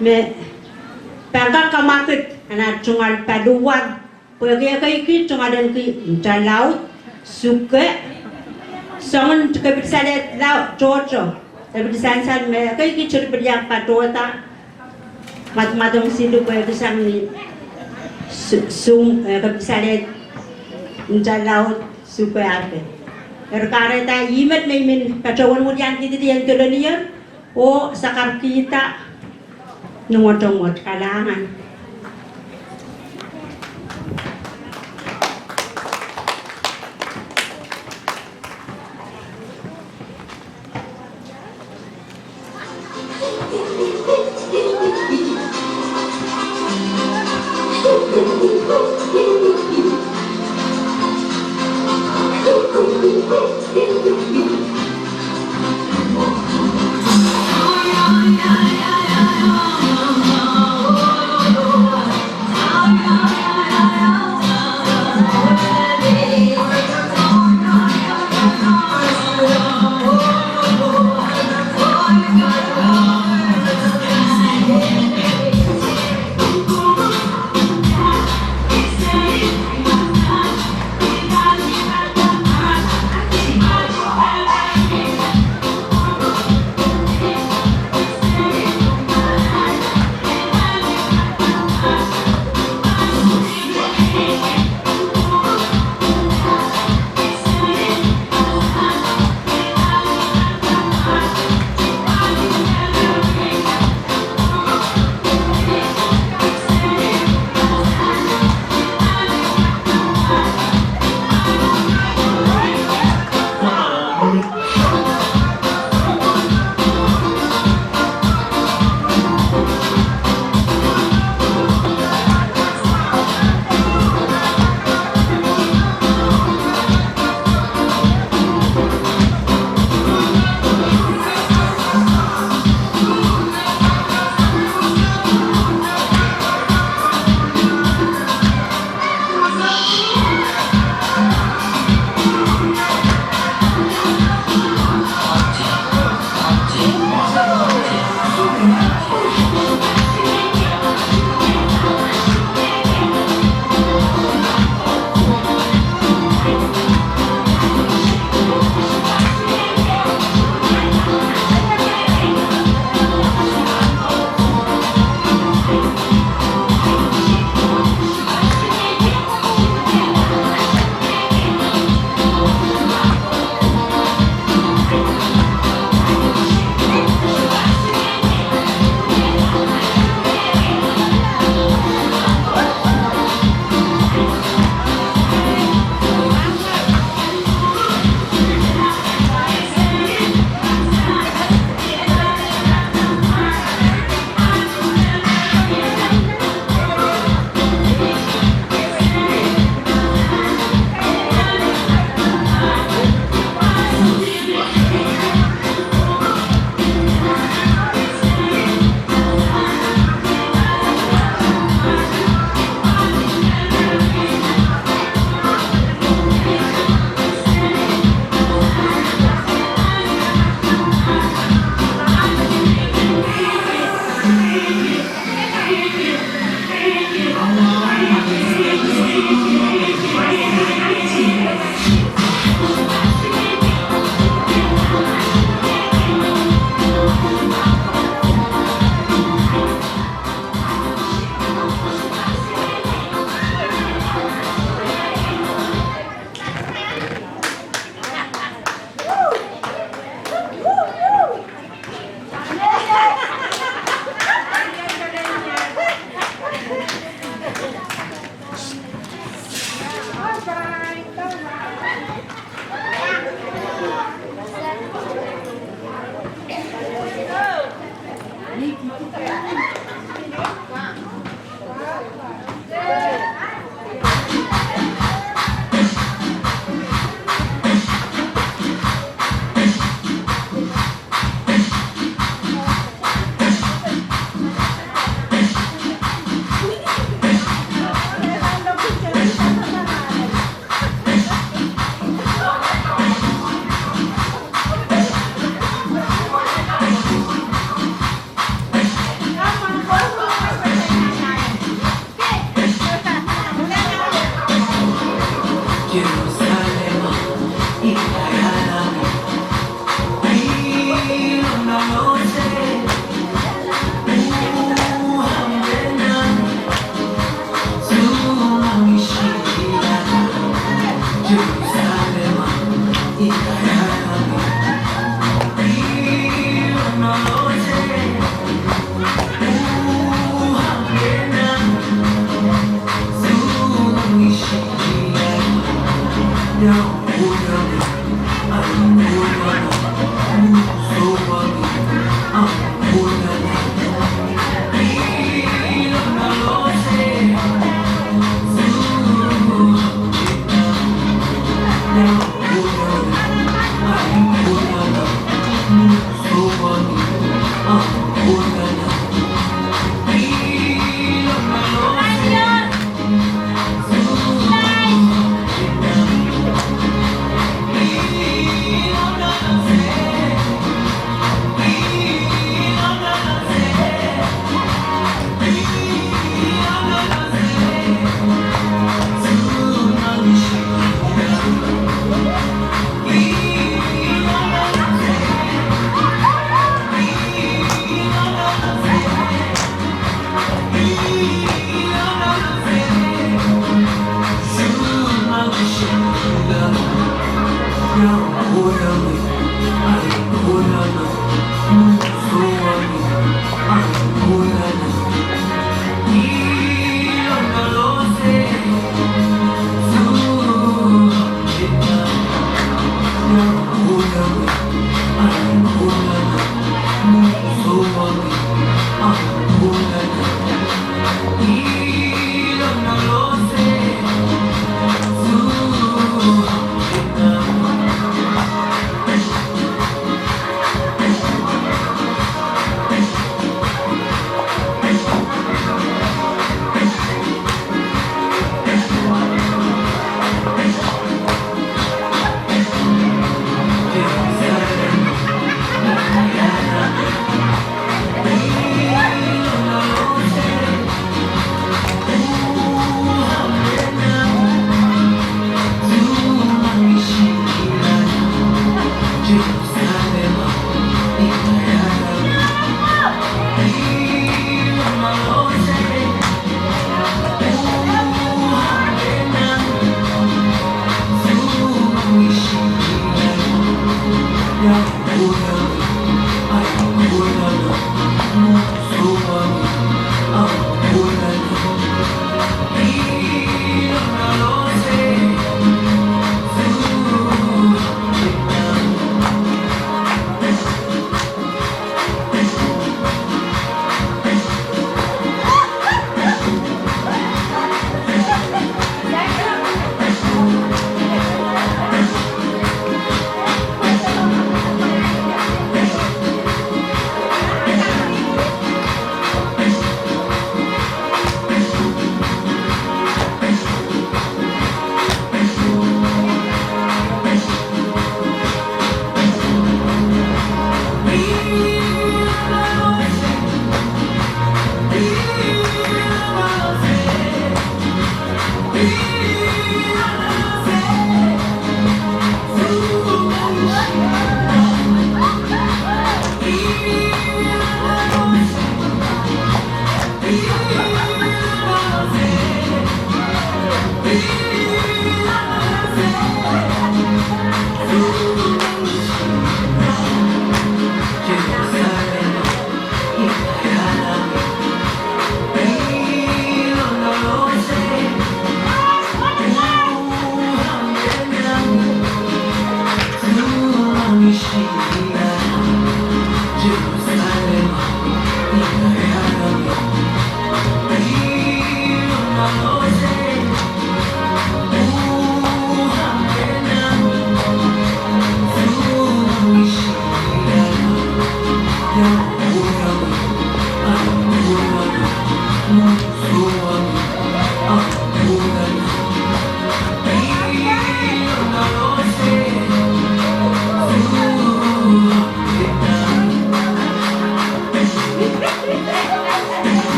me pahn kak kamwakid nan tungoal paliwar, pwehki ekei ki tungoal en ki ntalaud, suke, soangen kepit salehd laud, tohto. E pil sansal me ekei ki sohte pil iang patohda mwadmwadong siluh pwehki sang ni su-, sum, eh, kepit salehd ntalaud, suke ape. Eri kahrehda ih met me I men patohwan wiliankihdi Lien Dolonier, Oh sakarkihda ni mwotomwot, kalahngan.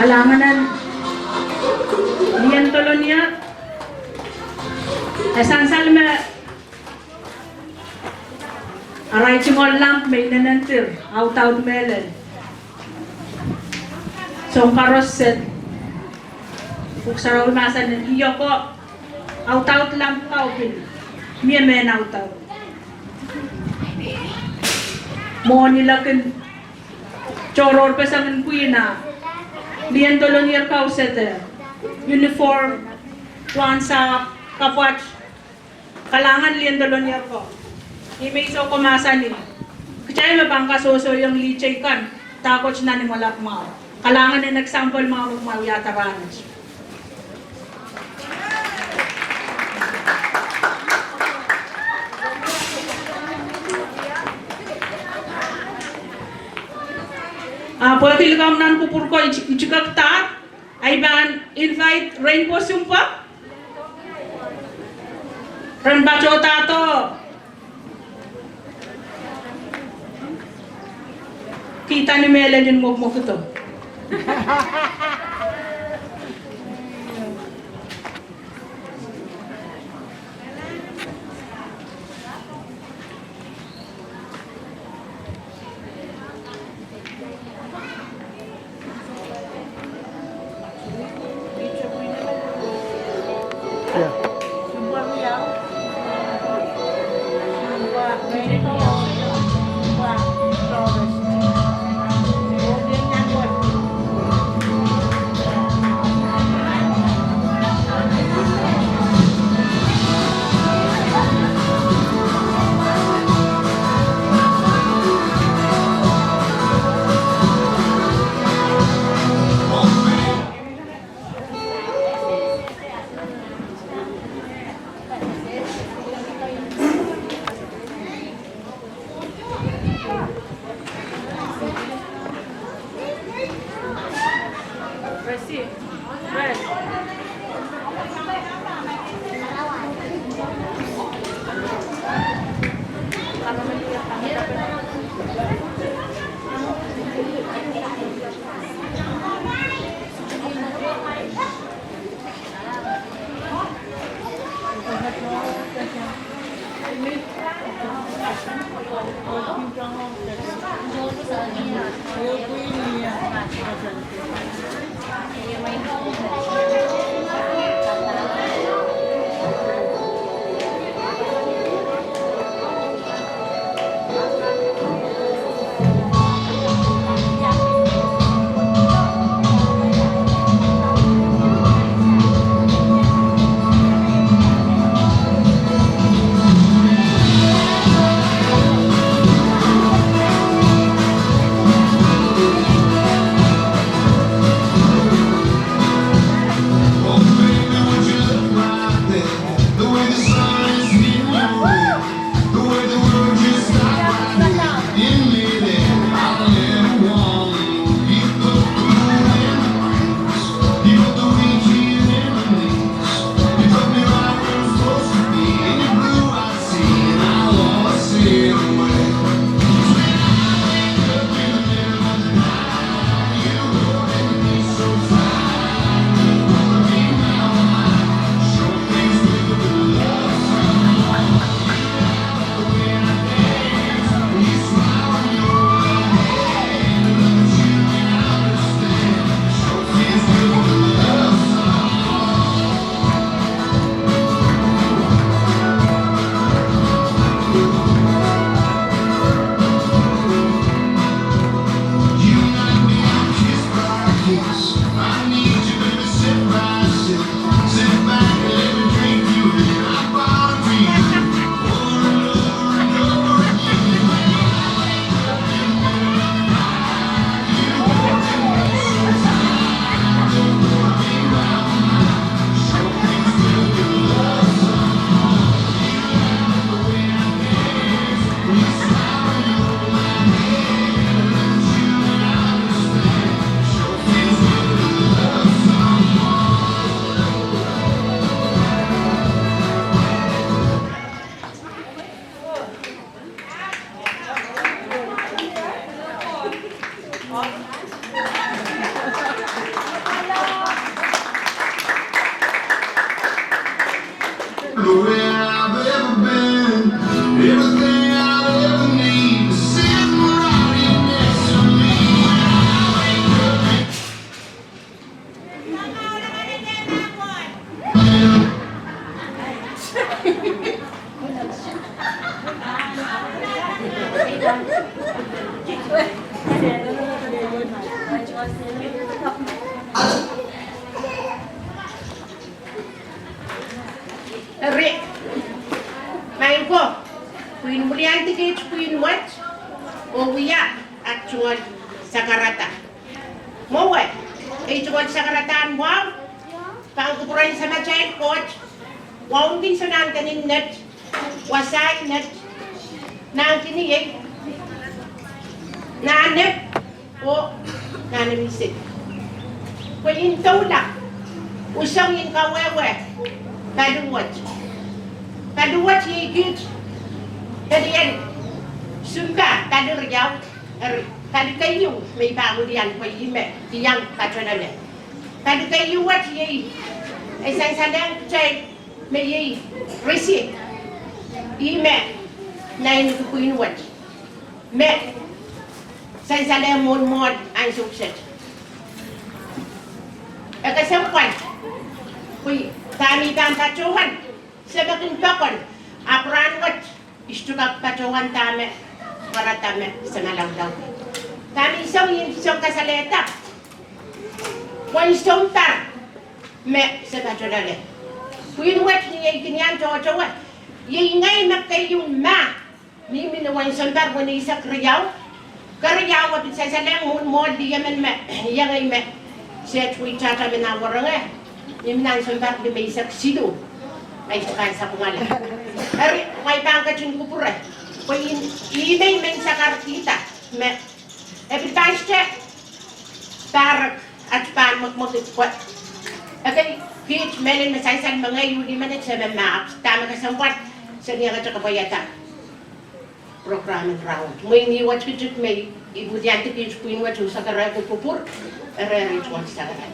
Kalahngan en Lien Dolonier, e sansal me arail tungoal lamp me inenen dir audaud mehlel. Sounkoaros, e Pwuhk Sarawi mahsanih, ih oko audaud lamp kau pil mie mehn audaud. Mwohn ilok en tohrohrpeseng en pwihn, Lien Dolonier kau sehd uniform, tuansa, kapwat. Kalahngan Lien Dolonier ko. Ih me I sou ko mahsanih, kitail me pahn kasohsohiong lih teikan dahkot nan imwalap mwahu. Kalahngan en example mwahu me kumwail wiahda rahnwet. Ahpw pwehki likamw nan kupwur ko, I ti, I tikekdahr, I pahn invite Rainbow Sumpa. Ren patohdahdo kihda ni mehlel en mwekimwekido. Eri, maing ko, pwihn wiliandi kiht pwihn wet, oh wia at tungoal sakarada. Mwowe, ei tungoal sakaradahn wahu, pahn kupwuren Samatail Koht, wauneki soangen nett, wasaht nett, nahnkiniei, nahnep, oh nahnemiseik. Pwe I en doula, usong I en kawehwe paliwet. Paliwet iei kiht pelien sounpar, pali riau, eri pali keieu me I pahn wilian pwe ih me iang patohlele. Pali keieu wet iei, e sansalehng kitail me iei risi, ih me naineki pwihn wet. Me sansalehng mwohn mwohn ansou kiset. E kesempwal, pwe dahme I pahn patohwan, se me kin pokon, ahpw rahn wet I sohte kak patohwan dahme, warada me se malaulau. Dahme I song, I song kasalehda uwen sounpar me se patohlele. Pwihn wet ni ei kin iang tohtohwe, iei ngehi me keieun mah, mihmi ni uwen sounpar weneisek riau. Keriau, e pil sansalehng mwohn mwohn lih emen me iang ei me se tuitahta me nan wahnpoaron, mihmi nan sounpar limeisek siluh. Ma I sohte pahn sapwungala, eri ma I pahn ketin kupwure, pwe I, I men men sakarkihda me e pil pahn sohte pahrek at pahn mwekmwekid pwe ekei kiht mehlel me sansal me ngehi uhli menet se me mah. Dahme kesempwal, se ni ekete kapwaiada program en rahnwet. Mwein ih wet tikitik me I wiliandi kiht pwihn wet oh sakarada kupwur, eri eri tungoal sakarada.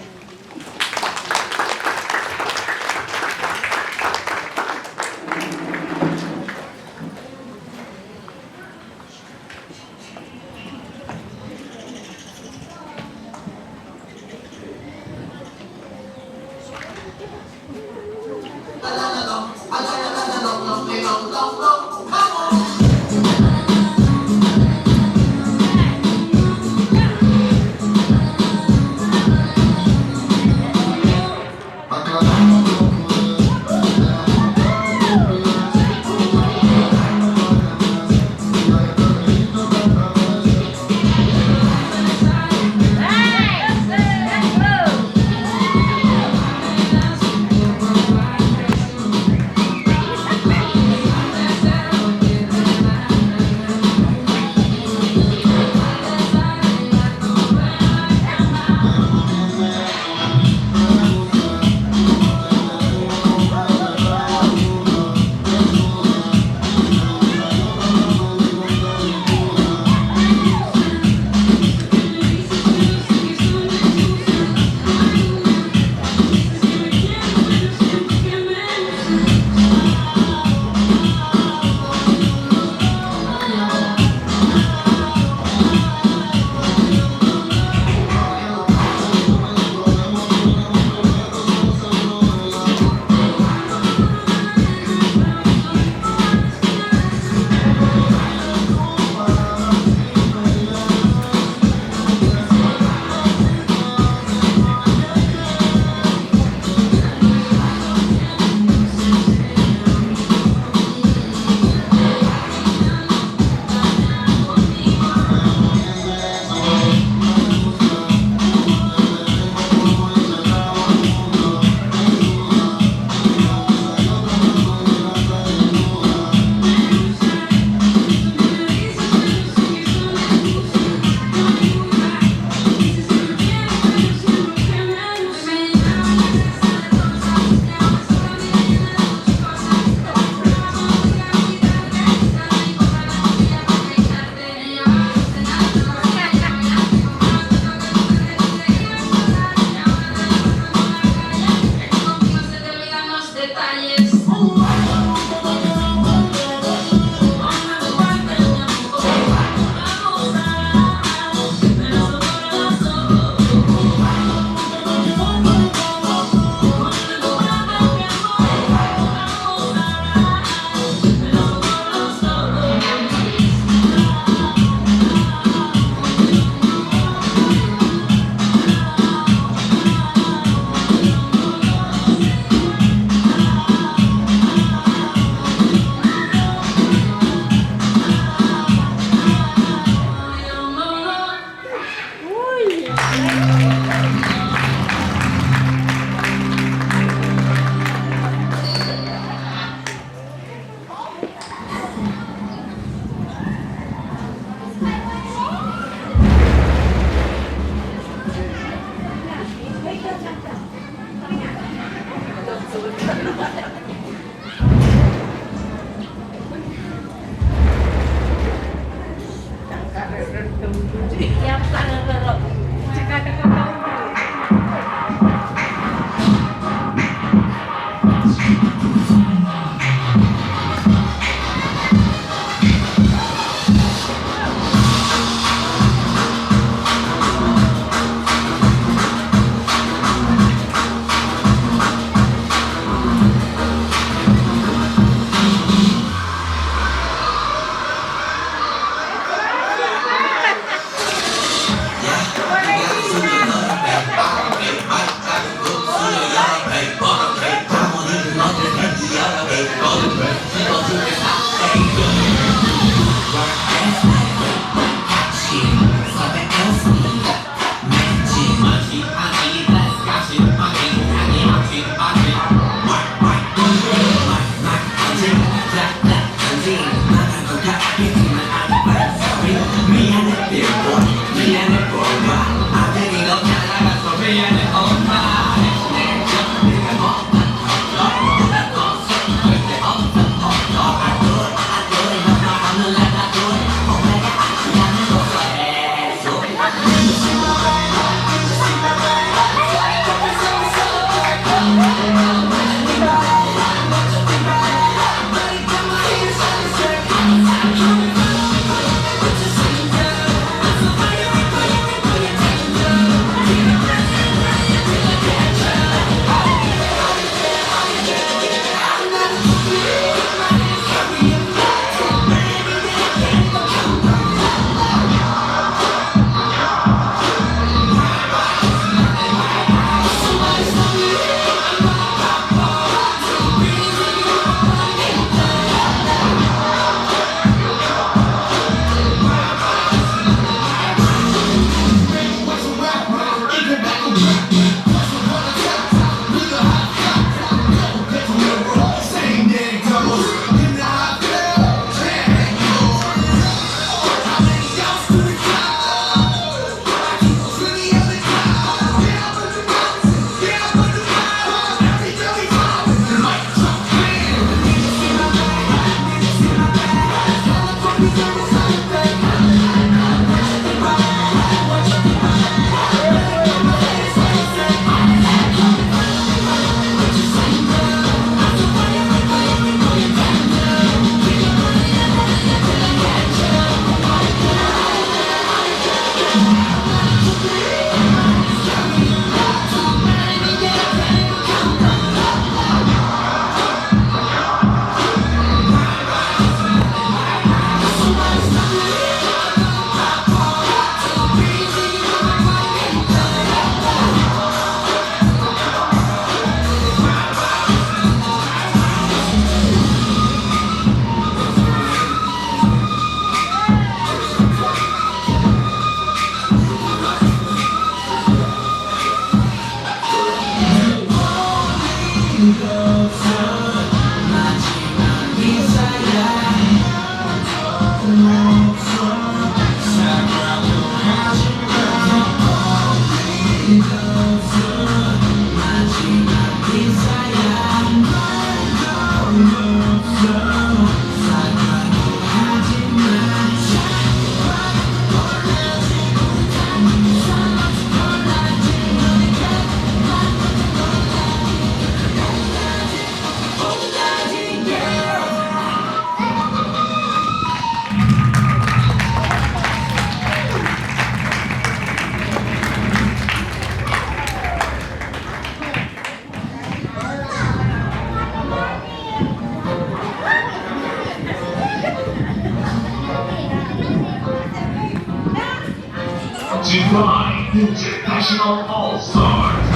Dubai International All Stars.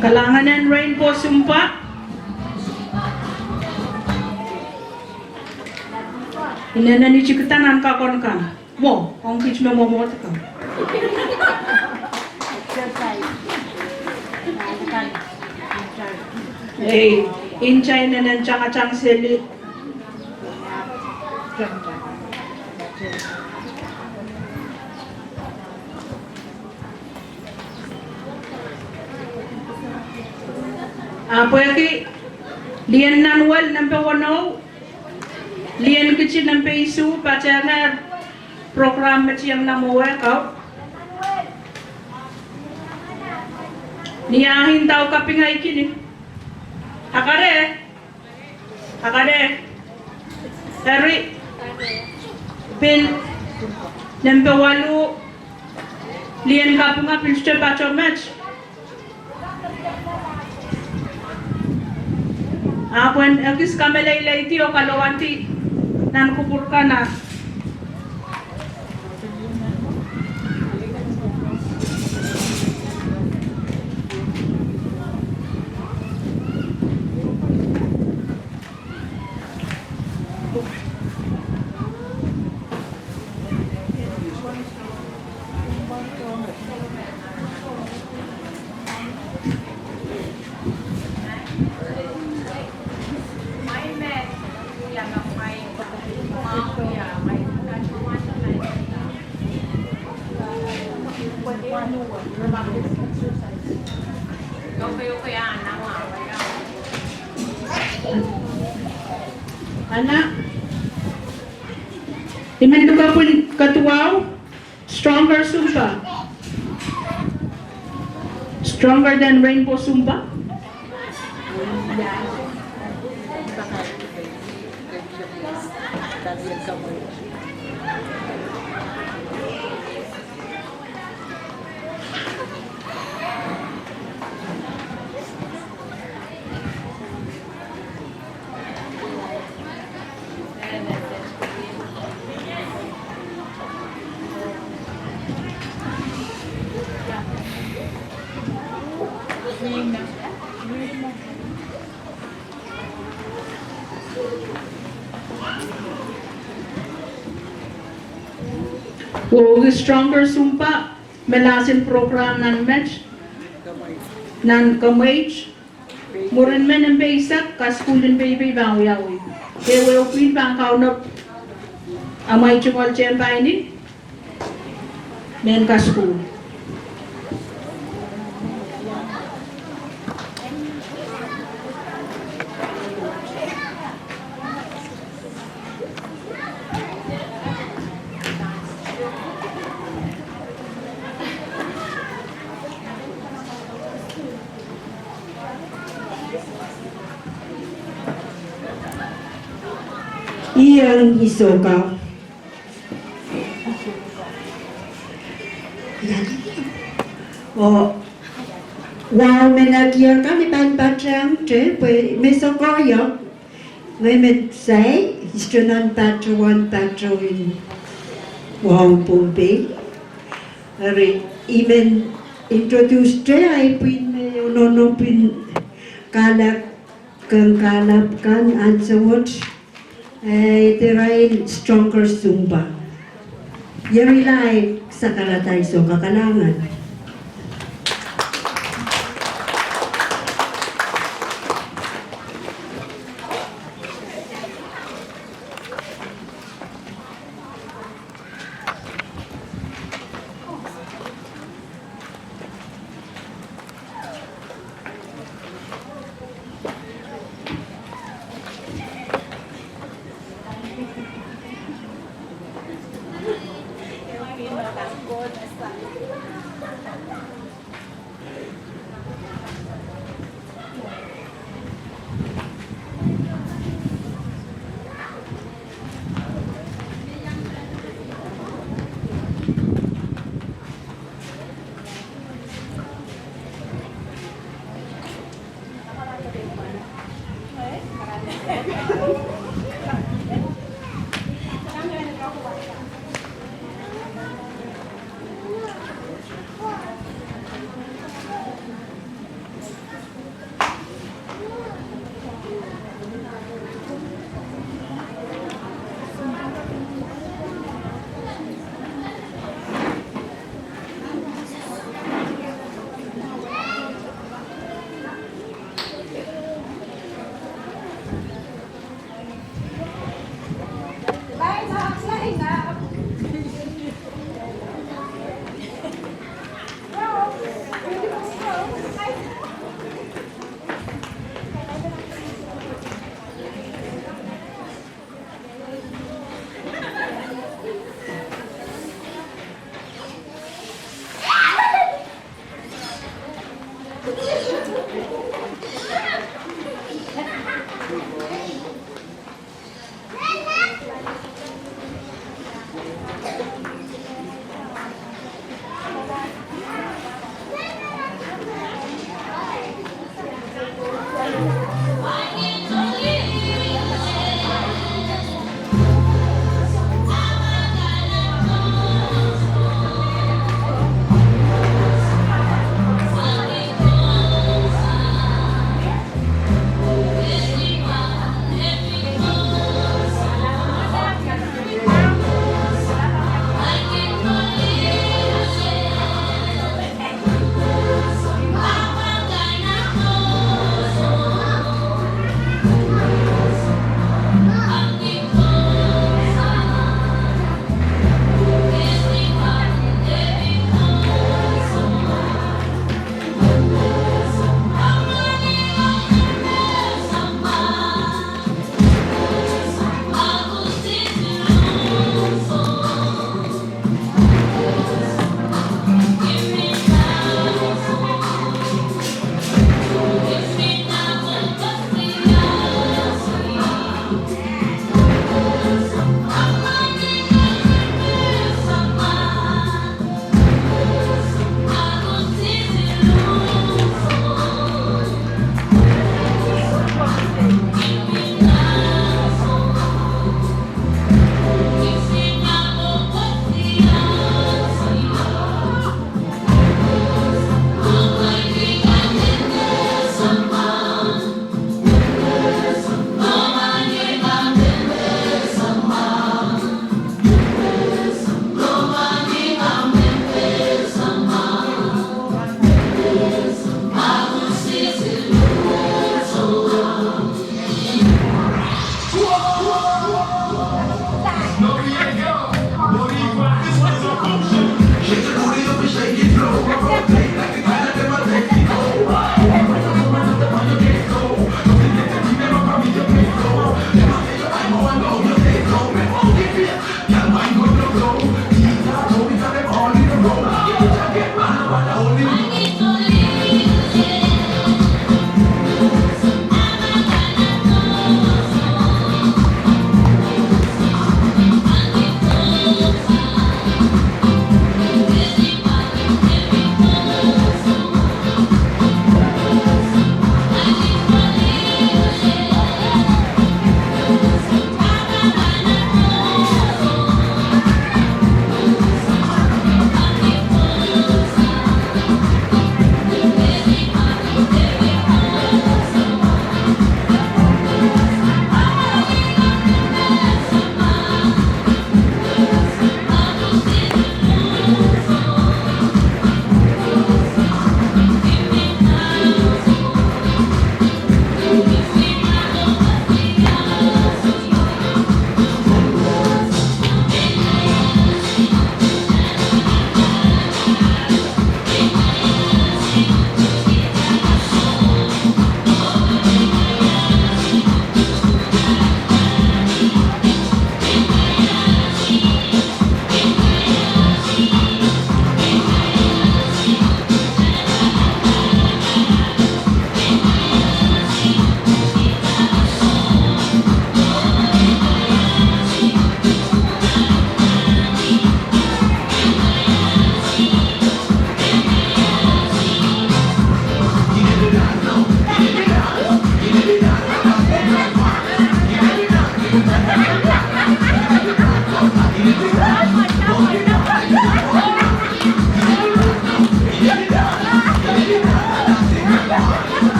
Kalahngan en Rainbow Zumba. Inenen itikada nan kakon kan. Mwo, ong kiht me mwomwohd kan. Ei, nta inenen tangatang seli. A pwehki lien nan wel nempe weneu, lien kiti nempe isuh, patehng program me tieng nan mwowe kau. Ni ahi ndau kaping ahi kini. Akade. Akade, eri, pil, nempe waluh, lien kaping a pil sohte patoh met. Ahpw en ekis kameleilei di oh kalowandi nan kupwur kan. Anna, I men tuhke pwihn kaduwau. Stronger Zumba. Stronger than Rainbow Zumba. Wehwehki Stronger Zumba, me last in program nan met, nan kemweit, mwurin me nempe eisek, kasukuhl en peipei pahn wiawi. Ehu ehu pwihn pahn kaunopada amwail tungoal tehnpaini, mehn kasukuhl. Iang isoka. Oh, wahu me netier kan I pahn patehngte, pwe me sohte koahiek. Ngehi me Sai, I sohte nan patohwan patohwan wahu Pohnpei. Eri, I men introducete ahi pwihn me ononopin kahlap, kehn kahlap kan ansou wet, eh, irail Stronger Zumba. Irail ahi sakarada isoka, kalahngan.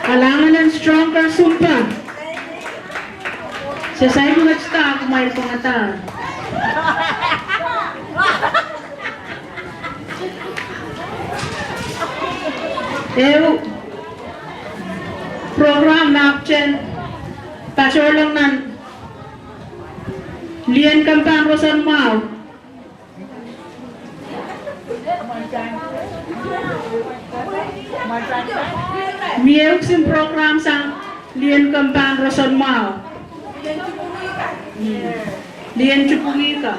Kalahngan en Stronger Sumpa. Se saik met dah kumwail pwangadahr. Ehu program me apwtehn patohlong nan lien kempahn roson mwahu. Mie ehu kisin program sang lien kempahn roson mwahu. Lien tupwungih ka.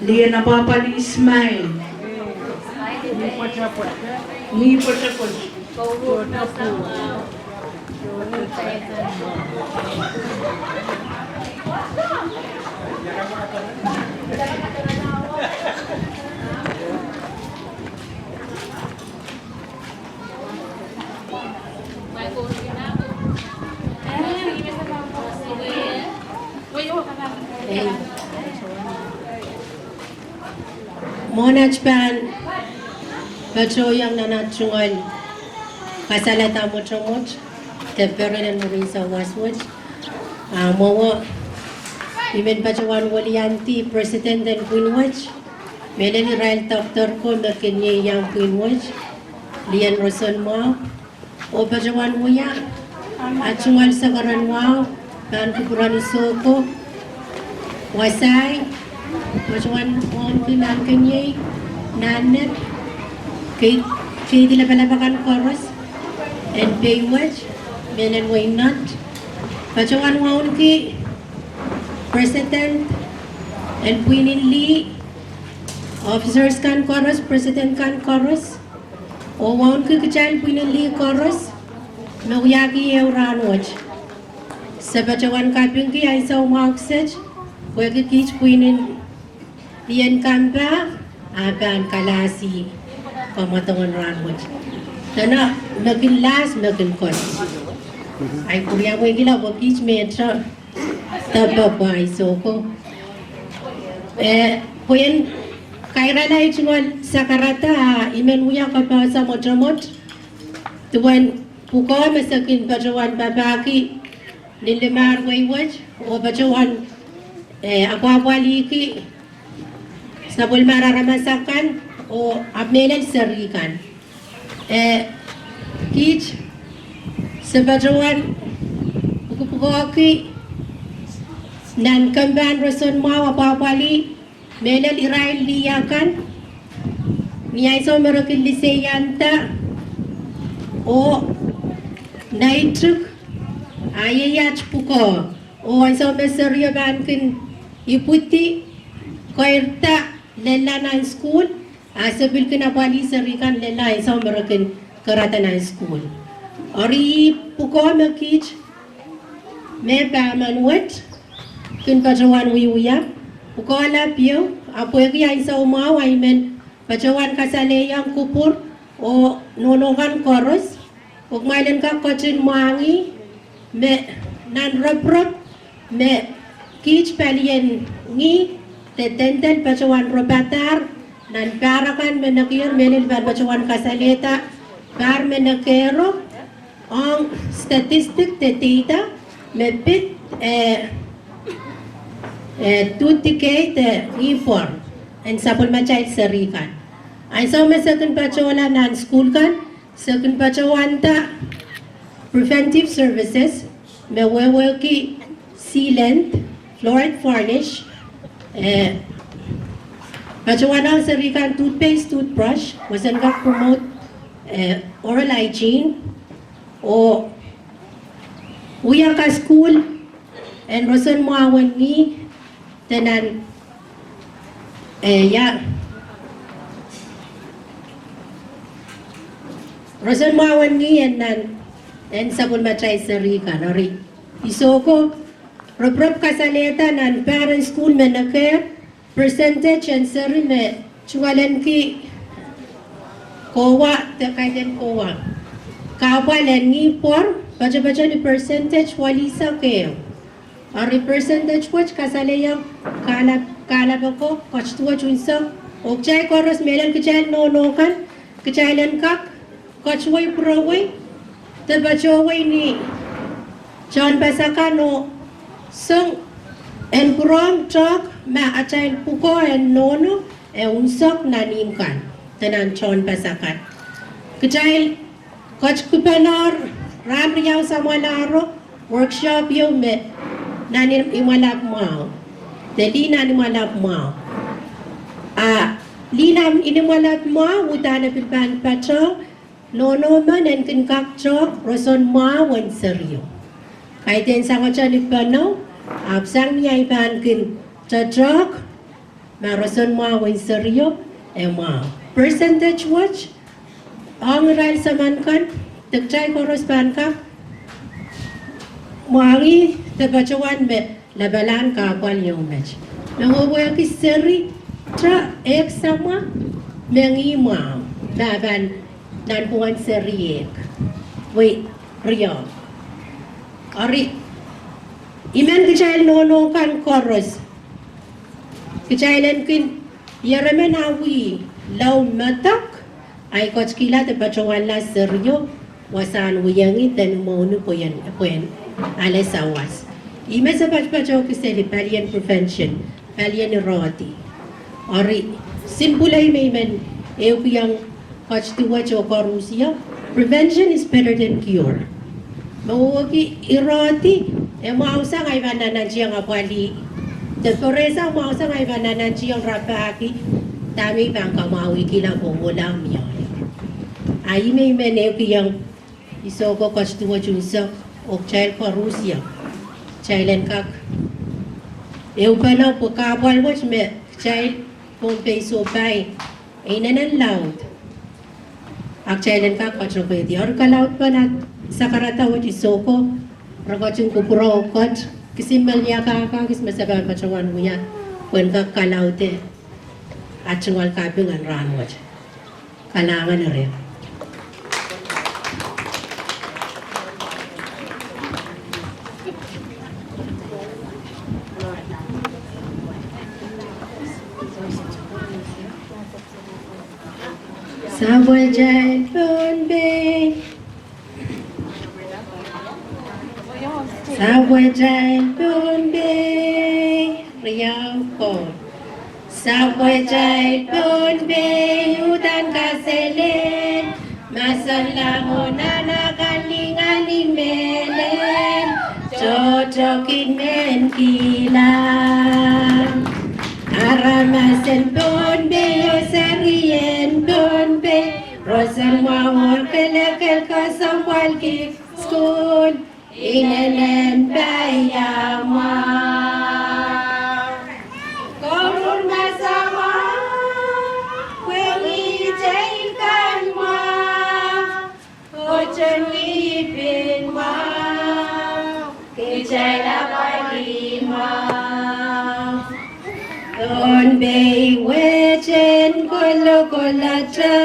Lien apwahpwalih Ismail. Ni pwetepwet. Mwohn aht pahn patohiong nan aht tungoal kasalehda mwotomwot de perenen mwurin sawas wet. Ah, mwowe, I men patohwan weliandi president en pwihn wet, mehlel irail doctor ko me kin ieiang pwihn wet, Lien Roson Mwahu, oh patohwan wia aht tungoal sakaradahn mwahu, pahn kupwuren Isoko, Wasai, patohwan wauneki nan kin iei, nan nep, kei, keidi lapalap akan koaros, en pei wet, mehlel wehi Nott, patohwan wauneki president en pwihn en lih, officers kan koaros, president kan koaros, oh wauneki kitail pwihn en lih koaros, me wiahki ehu rahn wet. Se patohwan kapingki ansou mwahu kiset, pwehki kiht pwihn en lien kampah, ah pahn kalahsi kamwadong en rahn wet. Dene, me kin lahs, me kin kot. Ahi, pwuriamweikihla pwe kiht me te, te pahpa Isoko. Eh, pwehn kairala aht tungoal sakarada, ah, I men wia kapehse mwotomwot. Duwen pwukoa me se kin patohwan papahki nin limar wehi wet, oh patohwan, eh, apwahpwaliki sapwellimar aramas akan, oh ahpw mehlel seri kan. Eh, kiht, se patohwan pwukpwukoahki nan kempahn Roson Mwahu apwahpwalih, mehlel irail lih akan, ni ansou me re kin liseianda, oh neitik, ah iei aht pwukoa, oh ansou me serio pahn kin ipwidi, keirda, lella nan sukuhl, ah se pil kin apwalih seri kan lella ansou me re kin keirda nan sukuhl. Eri ih pwukoa me kiht me pahmen wet kin patohwan wiewia, pwukoa lap ieu, ah pwehki ansou mwahu ahi men patohwan kasalehiong kupwur oh nohno kan koaros, oh kumwail en kak ketin mwahngih me nan roporop me kiht palien ngih de dendel patohwan ropadahr nan pahr akan me nekier, mehlel pahn patohwan kasalehda pahr me nekero, ong statistic de data me pid, eh, eh, tuhdi kei de ngihpwor en sapwellimatail seri kan. Ansou me se kin patohla nan sukuhl kan, se kin patohwanda preventive services me wehwehki sealant, fluoride varnish, eh, patohwanohng seri kan toothpaste, toothbrush, wesen kak promote, eh, oral hygiene, oh wia kasukuhl en Roson Mwahu en Ngih de nan, eh, ia, Roson Mwahu en Ngih en nan, en sapwellimatail seri kan. Eri Isoko, roporop kasalehda nan pahr en sukuhl me nekehr, percentage en seri me tungoalenki kowa de kaidehn kowa, kahpwal en ngihpwor poatopoatoni percentage welisek ehu. Eri percentage wet kasalehiong kahlap, kahlap oko, ketiket unsek, oh kitail koaros mehlel kitail nohno kan, kitail en kak ketiket pwurowei de patohwei ni tehnpas akan oh song en pwurehng tehk ma atail pwukoa en nohno e unsek nan ihmw kan de nan tehnpas akan. Kitail ketikipene rahn riau samwalahro workshop ieu me nan imwalap mwahu, de lih nan imwalap mwahu. A lih nan imwalap mwahu uhdahn e pil pahn patoh nohno men en kin kak tehk roson mwahu en serio. Kaidehn sangete ni pene, ahpw sang ni ahi pahn kin tohtehk ma roson mwahu en serio e mwahu. Percentage wet ong irail soahng kan, de kitail koaros pahn kak mwahngih de patohwan me lapalahn kahpwal ieu met me wehwehki seri te ehk samwa me ngih mwahu, ma pahn nanpwungen seri ehk, wei, riehk. Eri, I men kitail nohno kan koaros Kitail en kin, ieremen awi lao medek, ahi ketikihla de patohwanla serio, wasahn wiawi de ni mwohni pwehn, pwehn ale sawas. Ih me se patopato kiseli palien prevention, palien irehdi. Eri, simple ih me I men ehukihong ketiket wet oh koarusie, prevention is better than cure. Me wehwehki irehdi, e mwahusang ahi pahn nantihong apwalih. De peresa mwahusang ahi pahn nantihong rapahki, dahme I pahn kamwahwihkihla pwe wohla mie. Ahi me I men ehukihong, I sehse ketiket wet unsek, oh kitail koarusie. Kitail en kak. Ehupene pwe kahpwal wet me kitail Pohnpei sohpai. E inenen laud. Ak kitail en kak katohkehdi. Eri kalaudpen ah sakarada wet I sehse, re ketin kupwure oh ket, kisin me liakaka, kisin me se pahn patohwan wia, pwehn kak kalaude, ah tungoal kaping en rahn wet. Kalahngan ire. Sapwatail Pohnpei. Sapwatail Pohnpei. Riau ko. Sapwatail Pohnpei, uhdahn kaselel. Mahsen laud oh nan akan, lingan, ni mehlel, tohto kin men kilang. Aramas en Pohnpei oh serien Pohnpei, roson mwahu oh kelekel, kesempwalki sukuhl. Inenen pai ia mwahu. Koaruhr masamwahu, pwehn kitail kan mwahu, koaten ngihpin mwahu, kitail apwalih mwahu. Pohnpei wet en kolokolata,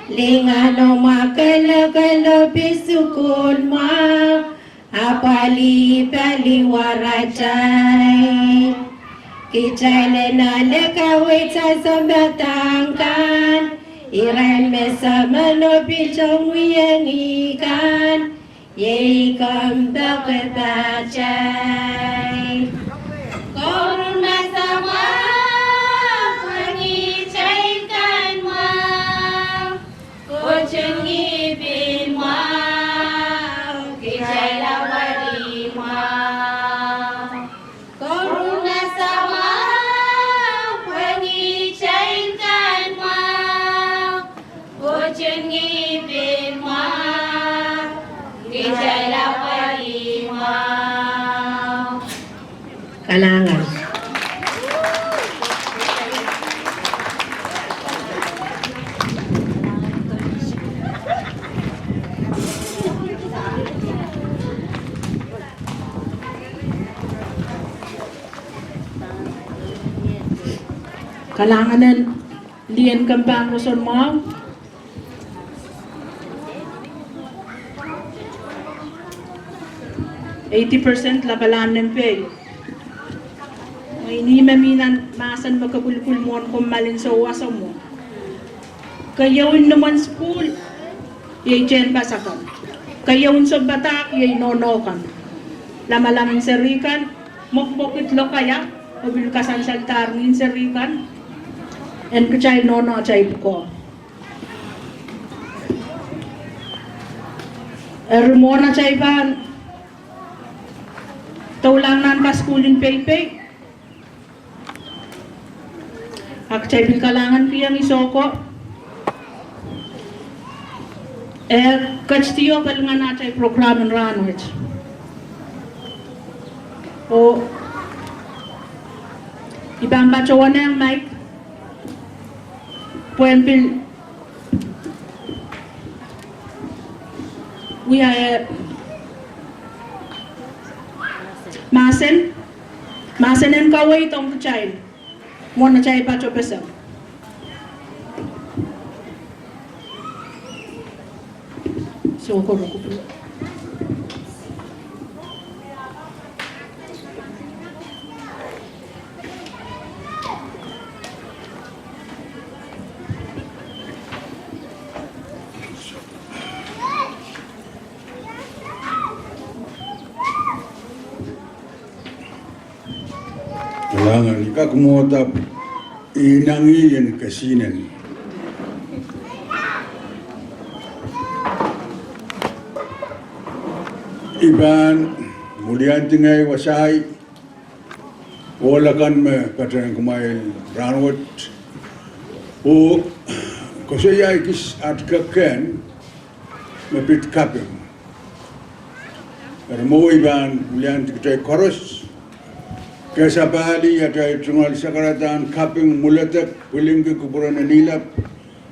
lingan oh mwahu, kelekel oh pisikun mwahu, apwalih paliwaratail. Kitail en ale kaweid sang sampah dang kan, irail me saman oh pil tong wiawi kan, iei kompoakepahtail. Koaruhr masamwahu, pwehn kitail kan mwahu, koaten ngihpin mwahu, kitail apwalih mwahu. Koaruhr masamwahu, pwehn kitail kan mwahu, koaten ngihpin mwahu, kitail apwalih mwahu. Kalahngan. Kalahngan en lih en kempahn roson mwahu. Eighty percent lapalahn nempe. Mwein ih me mi nan mahsen me kapwilipwil mwohn komw malin souwas mwo. Keieun nimwen sukuhl, iei tehnpas akan. Keieun sounpadahk, iei nohno kan. Lamalam en seri kan, mwekmwekid lokaia, oh pil kasansaldahr ni seri kan. En kitail nohno atail pwukoa. Eri mwohn atail pahn doulahng nan kasukuhl en Pohnpei. Ak kitail pil kalahngan kihong Isoko. E ketido pelingan atail program en rahnwet. Oh I pahn patohwanehng Mike pwehn pil wia, eh, mahsen, mahsen en kaweid ong kitail mwohn atail patopeseng. So, koro kupu. Kalahngan, I kak mwohdahpw inangih en kesihnen. I pahn mwuliandi ngehi wasahi ohl akan me patehng kumwail rahnwet, oh koasoia ekis at kekehn me pid kaping. Eri mwo I pahn mwuliandi kitail koaros, kesapali atail tungoal sakaradahn kaping, mwoaladek, pwilikihdi kupwuren en ilap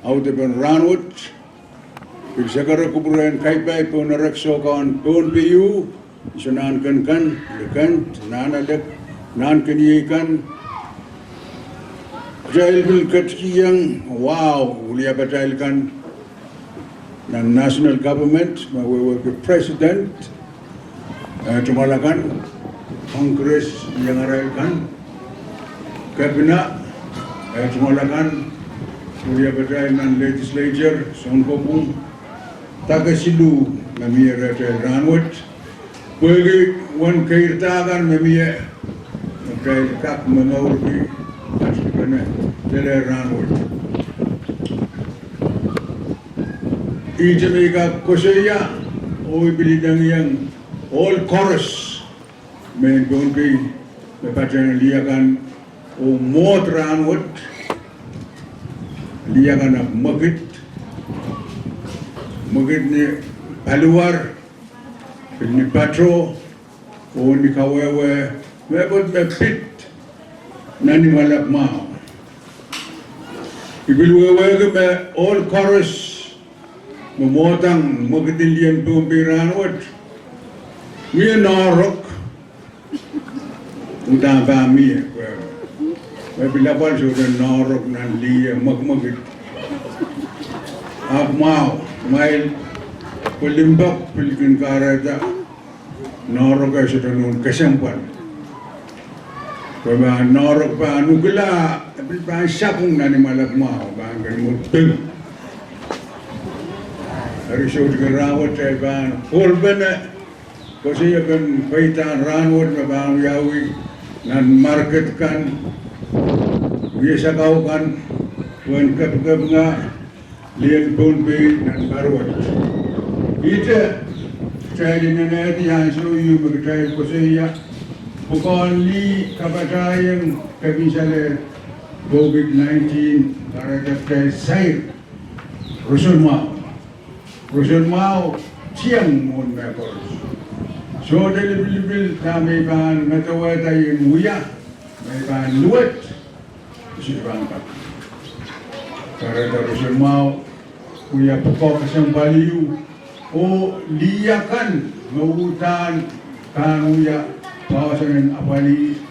audepen rahnwet, pil sakara kupwuren kaipai pohn erek soukaun Pohnpei, Iso Nahnken kan, Likend, Nahnalek, Nahnkeniei kan, kitail pil ketikihong, wow, wiliapatail kan nan national government, me wehwehki president, eh, tungoal akan, Congress, iangarail kan, kepina, eh, tungoal akan, wiliapatail nan legislature, sounkopwung, dake siluh me mie rehtail rahnwet, pwehki uwen keirda kan me mie, me kitail kak momourki, at dipene, lel rahnwet. Ihte me I kak koasoia, oh I pil inengieng ohl koaros mehn Pohnpei me patehng lih akan oh mwohd rahnwet, lih akan ahpw mwekid, mwekid ni paliwar, pil ni pato, oh ni kawehwe, mehkot me pid nan imwalap mwahu. I pil wehwehki me ohl koaros me mwohdang mwekid en lien Pohnpei rahnwet, mie noahrok, uhdahn pahn mie, pwe, pwe pil apwal sohte noahrok nan lih mwekmwekid. Ahpw mwahu, kumwail pwe limpoak pil kin kahrehda noahrok e sohte nohn kesempwal. Pwe ma noahrok pahn ukila, e pil pahn sapwung nan imwalap mwahu, pahn kin mudping. Eri sohte ke rahnwet e pahn kolpene, koasoiepen pweidahn rahnwet me pahn wiawi nan market kan, wie sakau kan, uwen kepikepinga lien Pohnpei nan marwet. Ihte, kitail inenehdi ansou ieu me kitail koasoia, pwukoahn lih kapatahieng kepin salehd COVID nineteen, kahrehda kitail sair roson mwahu. Roson mwahu tieng mwohn mehkoaros. Sohte lipilipil dahme I pahn medewehda I en wia, me I pahn luwet, I sohte pahn kak. Kahrehda roson mwahu wia pwukoa kesempwal ieu, oh lih akan me uhdahn pahn wia poahsoan en apwalih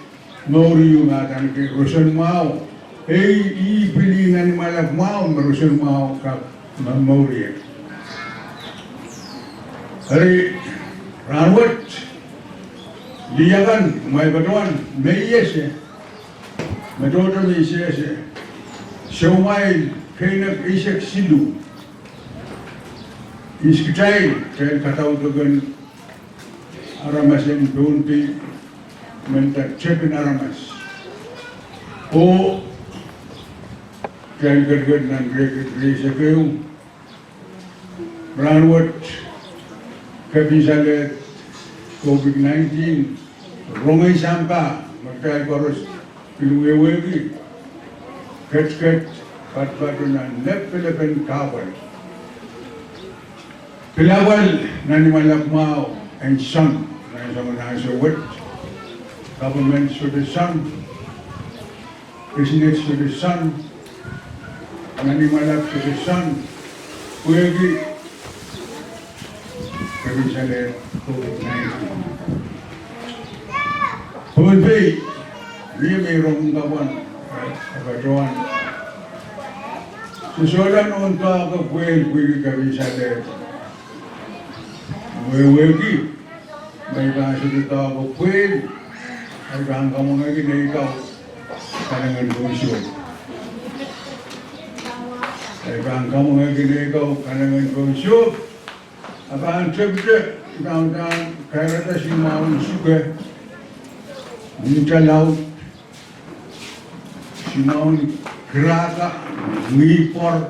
mour ieu me adaneki roson mwahu. Ei, ih pil nan imwalap mwahu me roson mwahu kak momourieng. Eri rahnwet, lih akan, kumwail patohwan, me I ese, me tohto me I sehse, soumwail keinek eisek siluh, ihs kitail, kitail kadaudokon aramas en Pohnpei, mendahte tepin aramas, oh kitail ketiket nan rehkit rieisek ehu, rahnwet, kepin salehd COVID nineteen, rongei sampah me kitail koaros pil wehwehki, ketiket, patopato nan lepelepen kahpwal. Pil apwal nan imwalap mwahu en soang, nan soangen ansou wet, government sohte soang, business sohte soang, nan imwalap sohte soang, pwehki kepin salehd COVID nineteen. Pohnpei, mie me rong kapwan, eh, patohwan, sohsohla nohn doahke pwehl pwehki kepin salehd, wehwehki me I pahn sohte doahke pwehl, I pahn kamwengehki nei kau kanengen pohn sohp. I pahn kamwengehki nei kau kanengen pohn sohp, a pahn tepte, I pahn uhdahn kairada soumwahu en suke, nta laud, Mwahu en kirahda, ngih pwoar,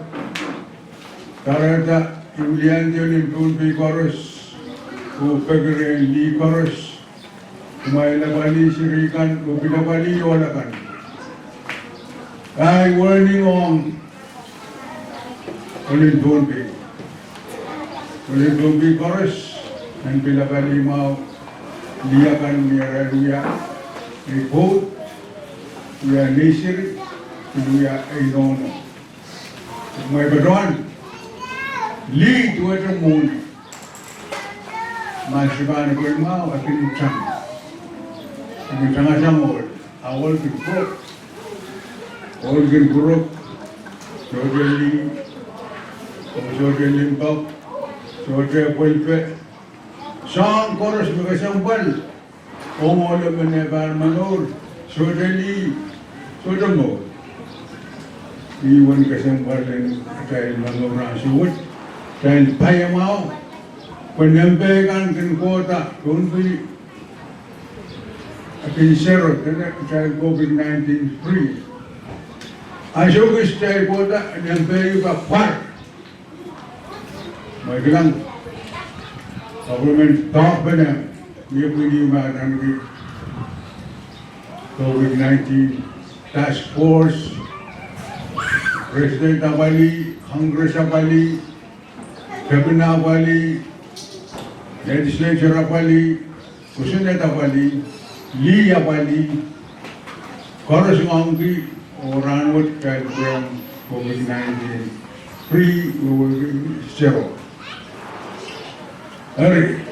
kahrehda I wiliandi Olin Pohnpei koaros, oh peki rehn lih koaros, kumwail apwalih seri kan oh pil apwalih ohl akan. Ahi warning ong Olin Pohnpei. Olin Pohnpei koaros, en pil apwalih mwahu lih akan me re wia, ei pwoud, wia nei seri, wia ei nohno. Kumwail patohwan lih duwehte mwohni. Ma sohte pahn pwel mwahu, e kin tang. E kin tangatang ohl. A ohl kin pwurok. Ohl kin pwurok. Sohte lih, oh sohte limpoak, sohte pwelpe. Soahng koaros me kesempwal ong ohlo me e pahn momour, sohte lih, sohte mour. Ih uwen kesempwal en atail momour ansou wet, atail paiamwahu, pwe nempe kan kin kohda, Pohnpei kin sero, dene kitail COVID nineteen free. Ansou kis kitail kohda, nempe ieu pahn pwar. Kumwail kilang, government doaropene, mie pwihn ieu me adaneki COVID nineteen task force, President apwalih, Congress apwalih, Cabinet apwalih, Legislature apwalih, Kosonned apwalih, lih apwalih, koaros ngoangki, oh rahnwet kitail pwurehng COVID nineteen free, wehwehki sero. Eri,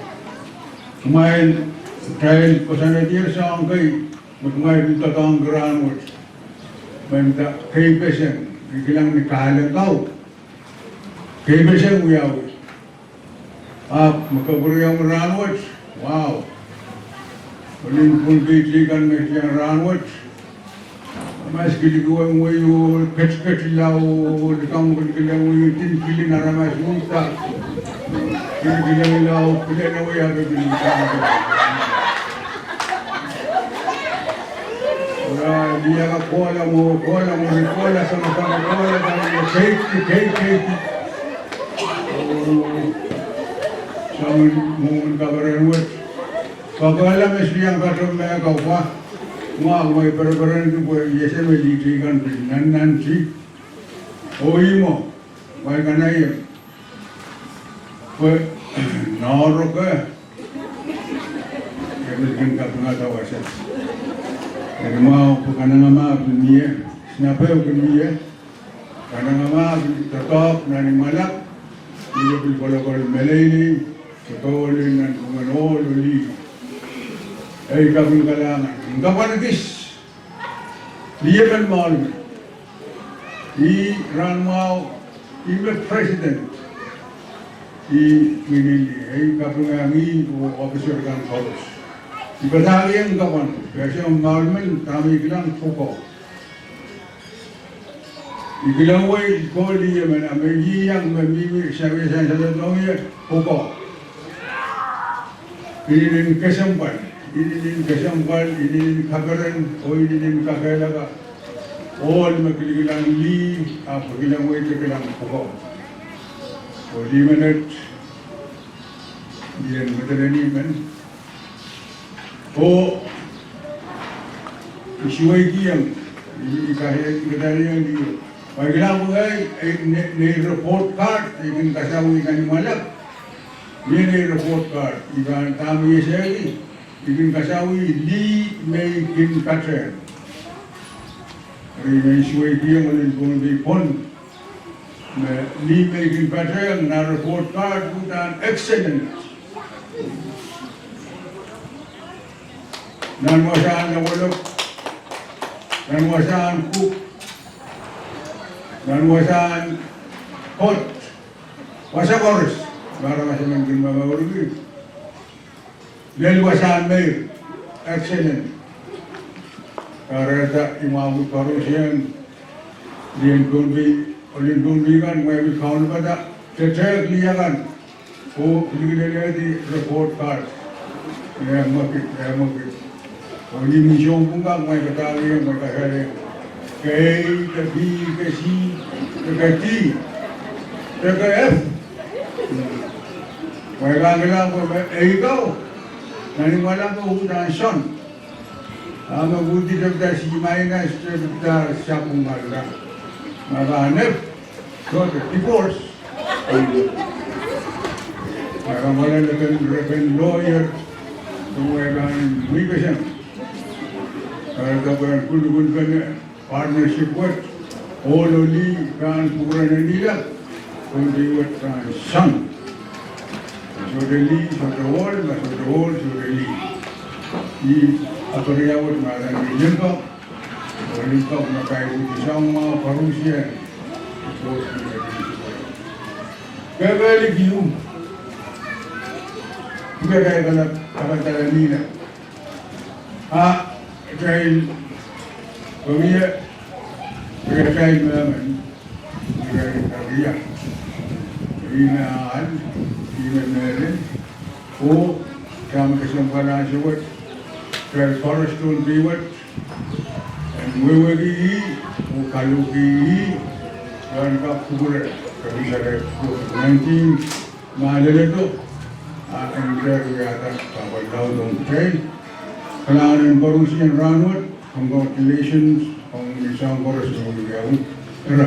kumwail, kitail koasoanehdier soahng kei me kumwail pil doadoahngki rahnwet, me nda keipeseng, I kilang ni kahleng kau, keipeseng wiawi. Ahpw me kapwuriamwei rahnwet, wow. Olin Pohnpei teikan me iang rahnwet, aramas kilkilengehr oh ketiket lao, oh likamw kilkilengehr oh tin kilin aramas uhda. Kilkilengehr lao, kilkilengehr oh ahpw kilkilengehr. Ora, ni aka kohla mwo, kohla mwo, ni kohla sama sama, kohla sama, keiki, keiki, keiki. Oh, soangen mwomwen kaperen wet. Kohkohla me sohte iang kato me e kapwa. Mwahu, mwahu, pereperen ki pwe I ese me lih teikan pil nannanti. Oh ih mwo, mwahu, kanahieng. Pwe, nohroke, e pil kin kapingada wasa. Eri mwahu, pwe kanengamah pil mie, sinapehu kin mie, kanengamah pil doadoahk nan imwalap, mie pil kolokol meleilei, kodohlen nanpwungen ohl oh lih. Ei kaping kalahngan, kapwan kis. Ni emen mwahu me, ih rahn mwahu, ih me president, ih me ngilen lih, ei kaping ong ih oh officer kan koaros. I padahkihong kapwan, pwe ese mwahu me dahme I kilang pwukoa. I kilangwei ko lih emen, a me I iang me mihmi sawe sansalatohng ie pwukoa. Inenen kesempwal, inenen kesempwal, inenen kaperen, oh inenen kakehlaka. Ohl me kilikilang lih, ahpw kilangwei de kilang pwukoa. Oh lih menet, I en medelen ih men. Oh, I suweikiong, I, I kahe, I kadariong lih. Mwahu, I kilang pwukoa, eh, nei, nei report card, I kin kasawih nan imwalap. Mie nei report card, I pahn dahme I esehki, I kin kasawih lih me I kin patehng. Eri I men suweikiong Olin Pohnpei pwon me lih me I kin patehng nan report card uhdahn excellent. Nan wasahn Lowelok, nan wasahn Cook, nan wasahn Kot, wasa koaros me aramas emen kin momourki. Lel wasahn Mayor, excellent. Kahrehda I mwahuki koaros en, lih en Pohnpei, Olin Pohnpei kan, mwein kaunopada, tetehk lih akan, oh kilkilelehdi report card. E mwekid, e mwekid. Oh ni mihmi sounpwong kan, mwein padahkihong, mwein kasalehng. K, ke B, ke C, ke D, ke F. Wai kangkila ko me A ko. Nani mwala ko uhdahn Son. A me uhdi tepda C minus, tepda sapwung mwala. Ma pahn F, sohte divorce. Ma pahn mwala reken, reken lawyer. Kumwe pahn mwikeseng. Kal kapwen kulukul pene. Partnership wet, ohl oh lih pahn pwurehng en ilap, Pohnpei wet pahn sang. Sohte lih, sohte ohl, ma sohte ohl, sohte lih. Ih aperiau wet me adaneki limpoak, oh limpoak me kaidehn sang mwahu koarusie. Kepelikiu, kepelikiu, kepelikiu. A, kitail, komie, kitail mehmen, kitail karia. Ih me ahl, ih me mehlel, oh, dahme kesempwal ansou wet, kitail koaros tohn Pohnpei wet, en wehwehki ih, oh kalohki ih, oh en kak kupwure, kitail COVID nineteen, ma leledo, a en kitail wiahda, kapwal laud ong kitail. Kalahngan en koarusie en rahnwet, congratulations, ong ni soang koaros me wiawi. Ira.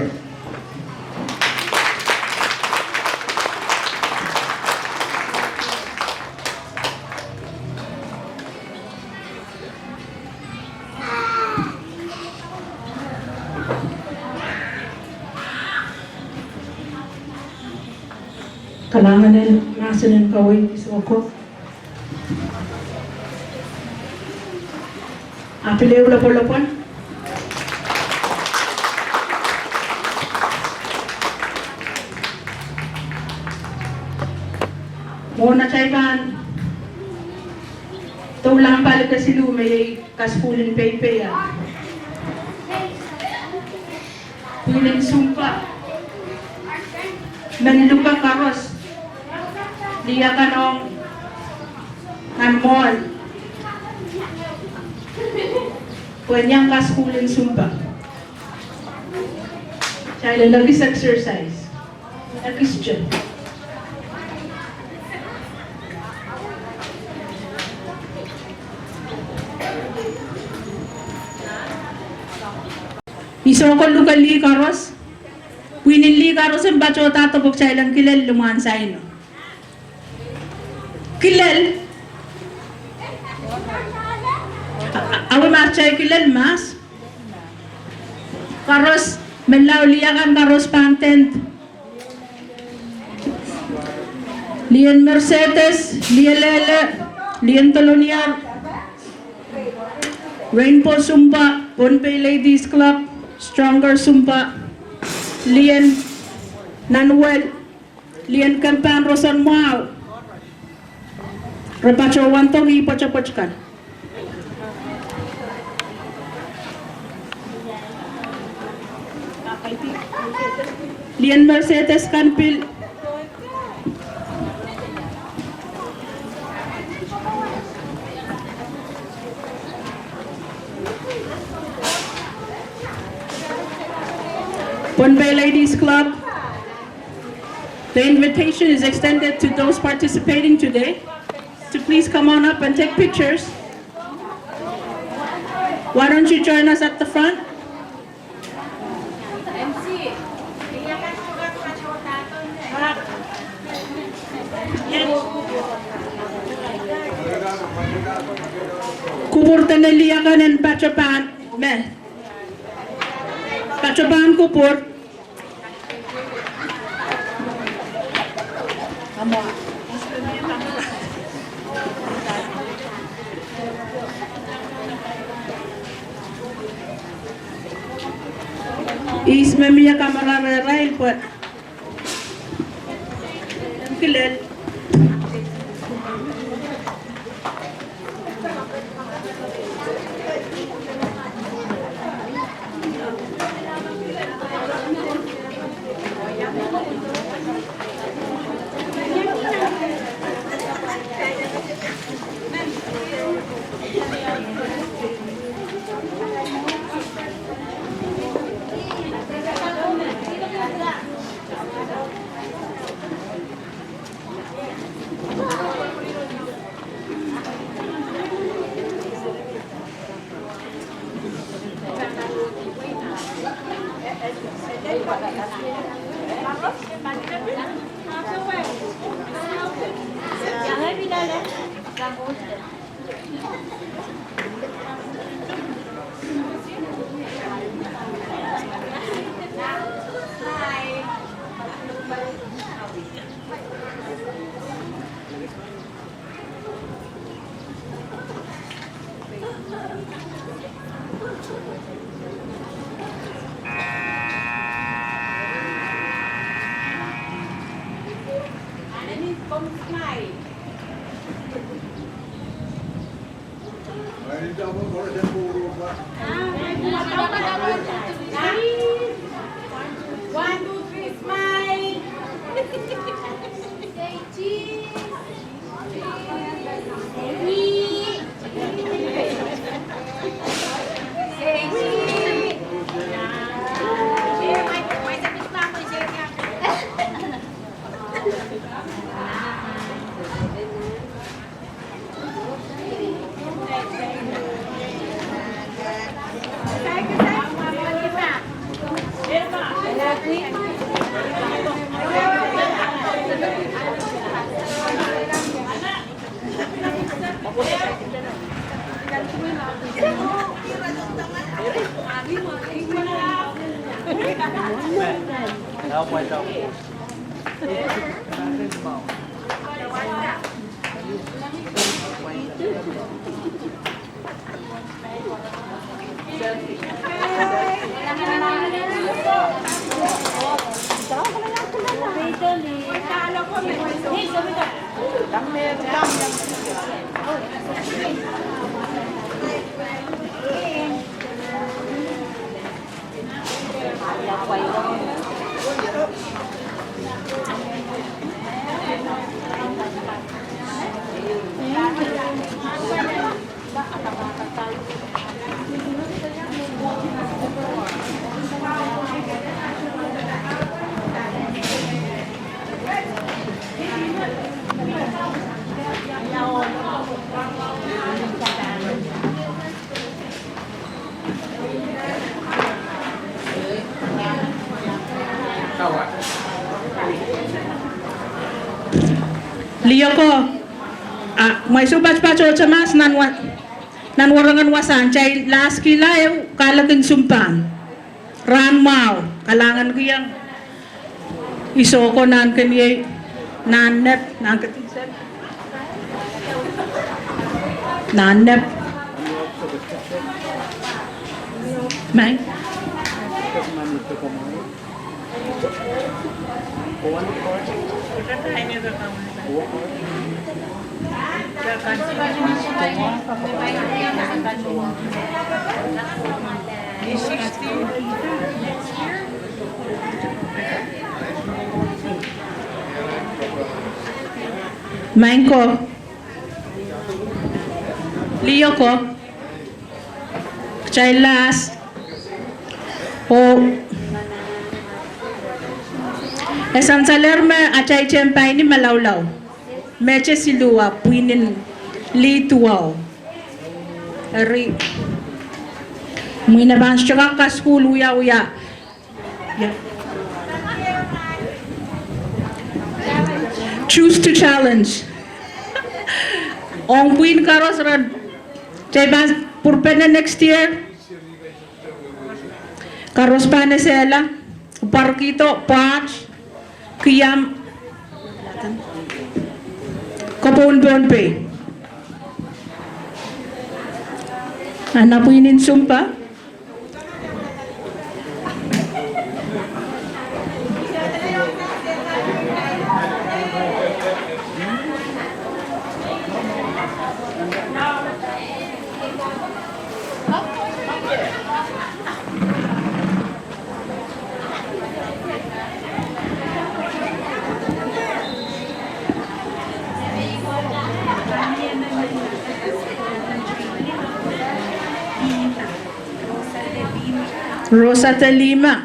Kalahngan en mahsen en kawehwe, Siohko. Apil ehu lopwolopwol. Mwohn atail pahn doulahng pali kesiluh me iei kasukuhl en Pohnpei, a pwihn en Sumba, men luke koaros, lih akan ong nan mwohl, pwehn iang kasukuhl en Sumba. Kitail en ekis exercise. Ekis te. I sohte luke lih koaros. Pwihn en lih koaros en patohda doadoahk, kitail en kilel limwahn saino. Kilel. A, a, awi mahs, kitail kilel mahs. Koaros, menlau lih akan koaros pahn dent. Lien Mercedes, Lielele, Lien Doloniar, Rainbow Sumba, Pohnpei Ladies Club, Stronger Sumba, Lien Nanuel, Lien Kempahn Roson Mwahu. Re patohwan dohki pwetepwet kan. Lien Mercedes kan pil. Pohnpei Ladies Club. The invitation is extended to those participating today to please come on up and take pictures. Why don't you join us at the front? Kupwur dene lih akan en patohwan, me patohwan kupwur. Ihs me mie kamera rehrail pwe kilel. One, two, three, smile. Say cheese. Say cheese. Say cheese. Lioko, a, mwain sou patpato Thomas nan wa-, nan warangen wasahn, kitail laskihla ehu kahlekin sumpahn. Rahn mwahu, kalahngan kihong. Iso ko nan keniei, nan nep, nan ketin sel. Nan nep. Mai. Maing ko. Lioko. Kitail lahs. Oh. E sansalehr me atail tehnpaini malaulau. Mehte siluh, pwihn en lih duwau. Eri. Mwein e pahn sohte kak kasukuhl wiawi. Ia. Choose to challenge. Ong pwihn koaros ren, kitail pahn pwurpene next year. Koaros pahn esehla, pwarkihdo, pwaht, kiam, kopoun Pohnpei. Ana pwihn en sumpah. Rosa de Lima,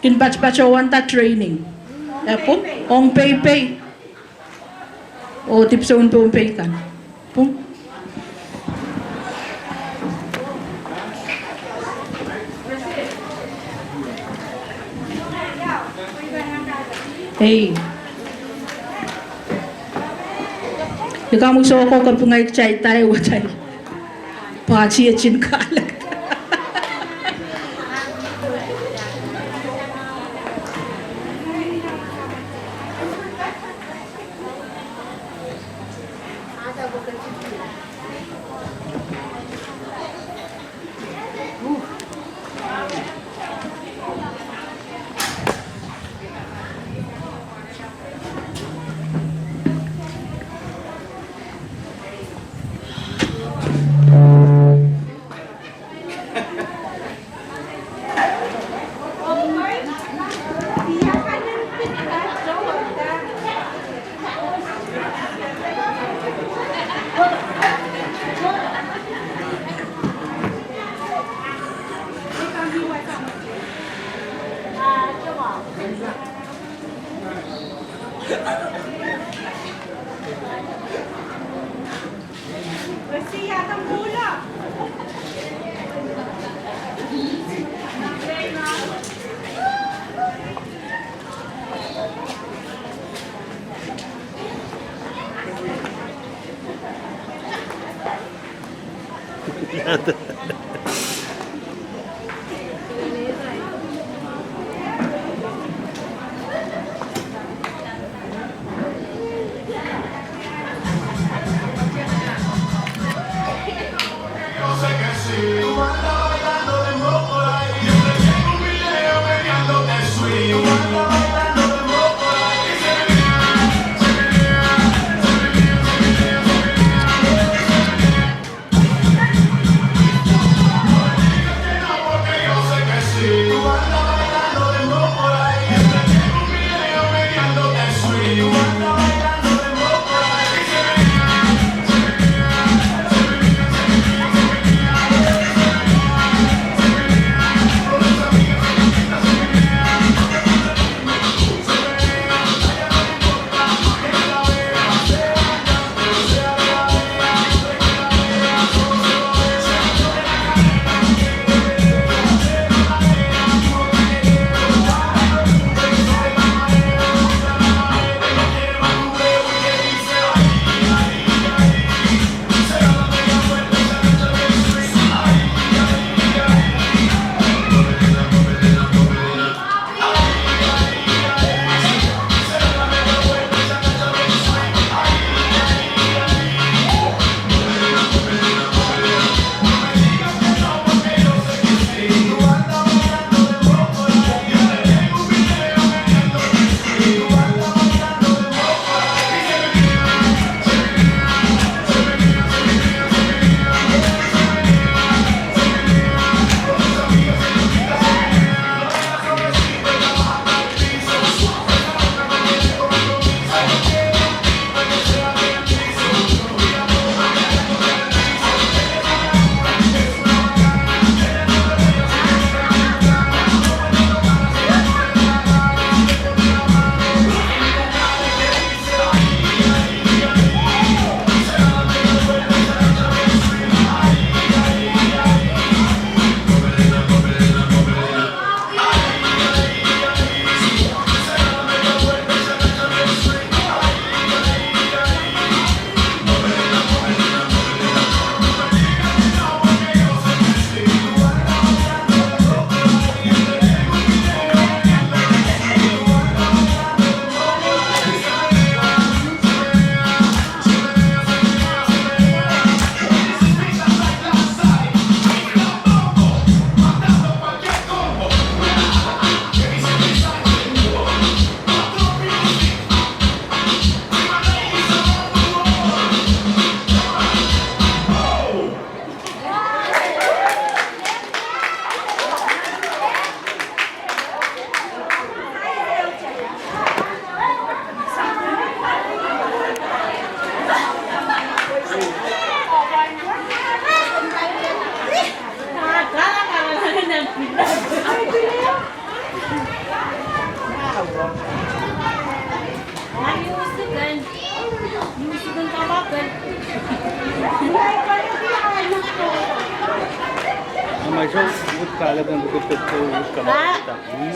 kin patpatohwanda training. E pwung, ong peipei. Oh, dipwisoun Pohnpei kan. Pwung. Ei. Iei kamwomwsoko kapinga kitail, kitail pahtiehkin kahlek.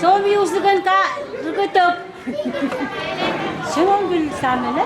Soh music en ka rikidip. Soangen pil samele.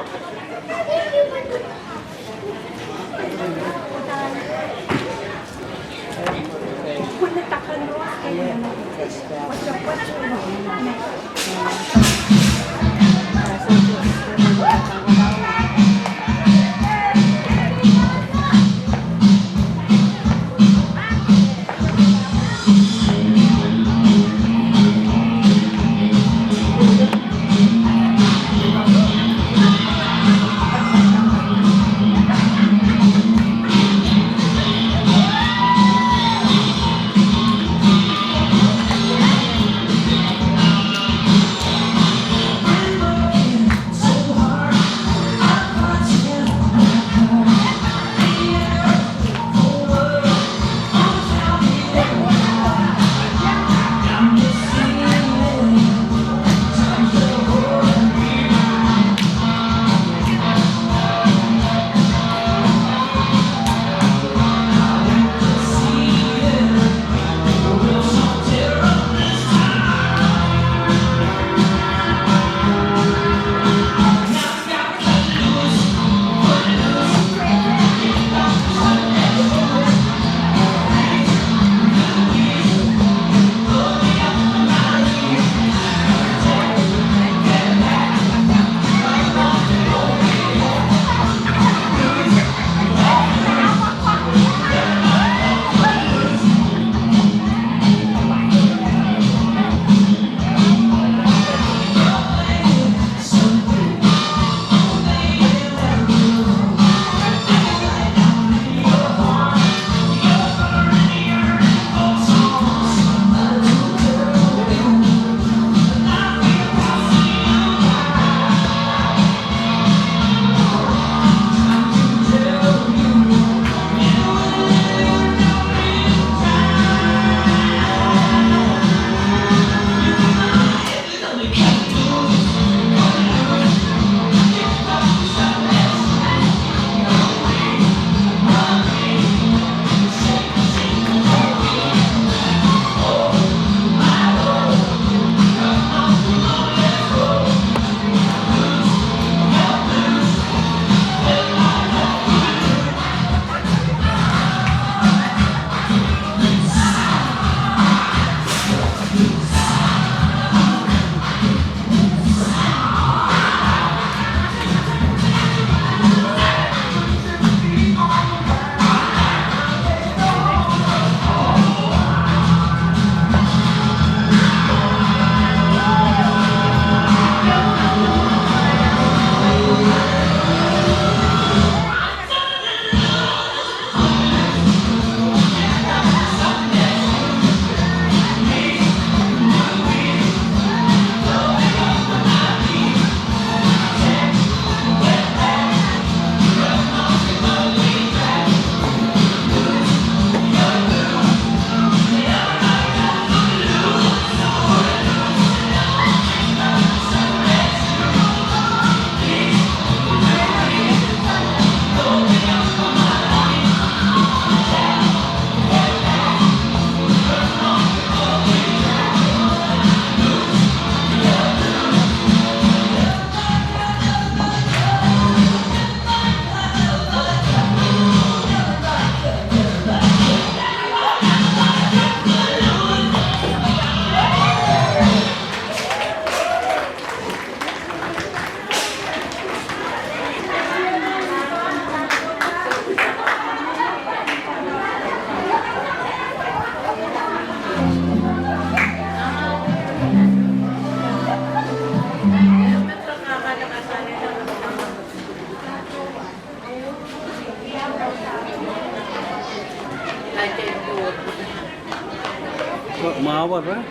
Mawar, eh?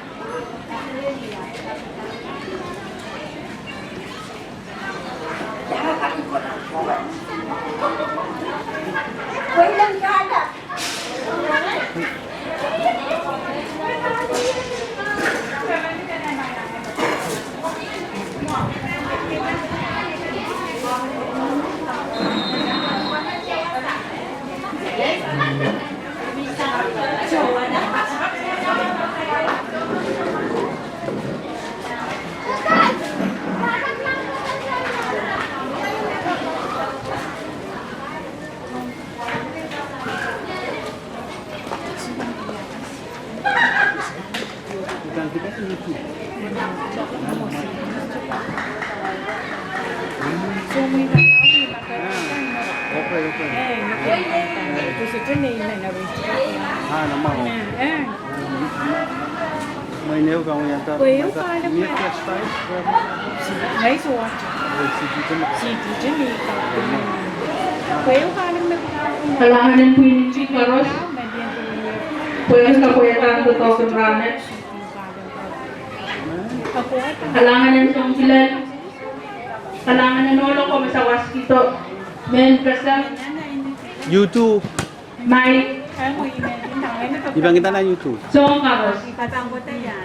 Kalahngan en pwihn en chik koaros, pwehki kapwaiada doadoahk en rahnwet. Kalahngan en soang kilel. Kalahngan en ohl ko me sawaskido. Mehn peseng. YouTube. Mai. I pahn kihda nan YouTube. Soang koaros.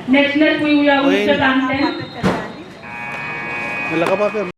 Next, next, wiewia, wiewia, pahn ten.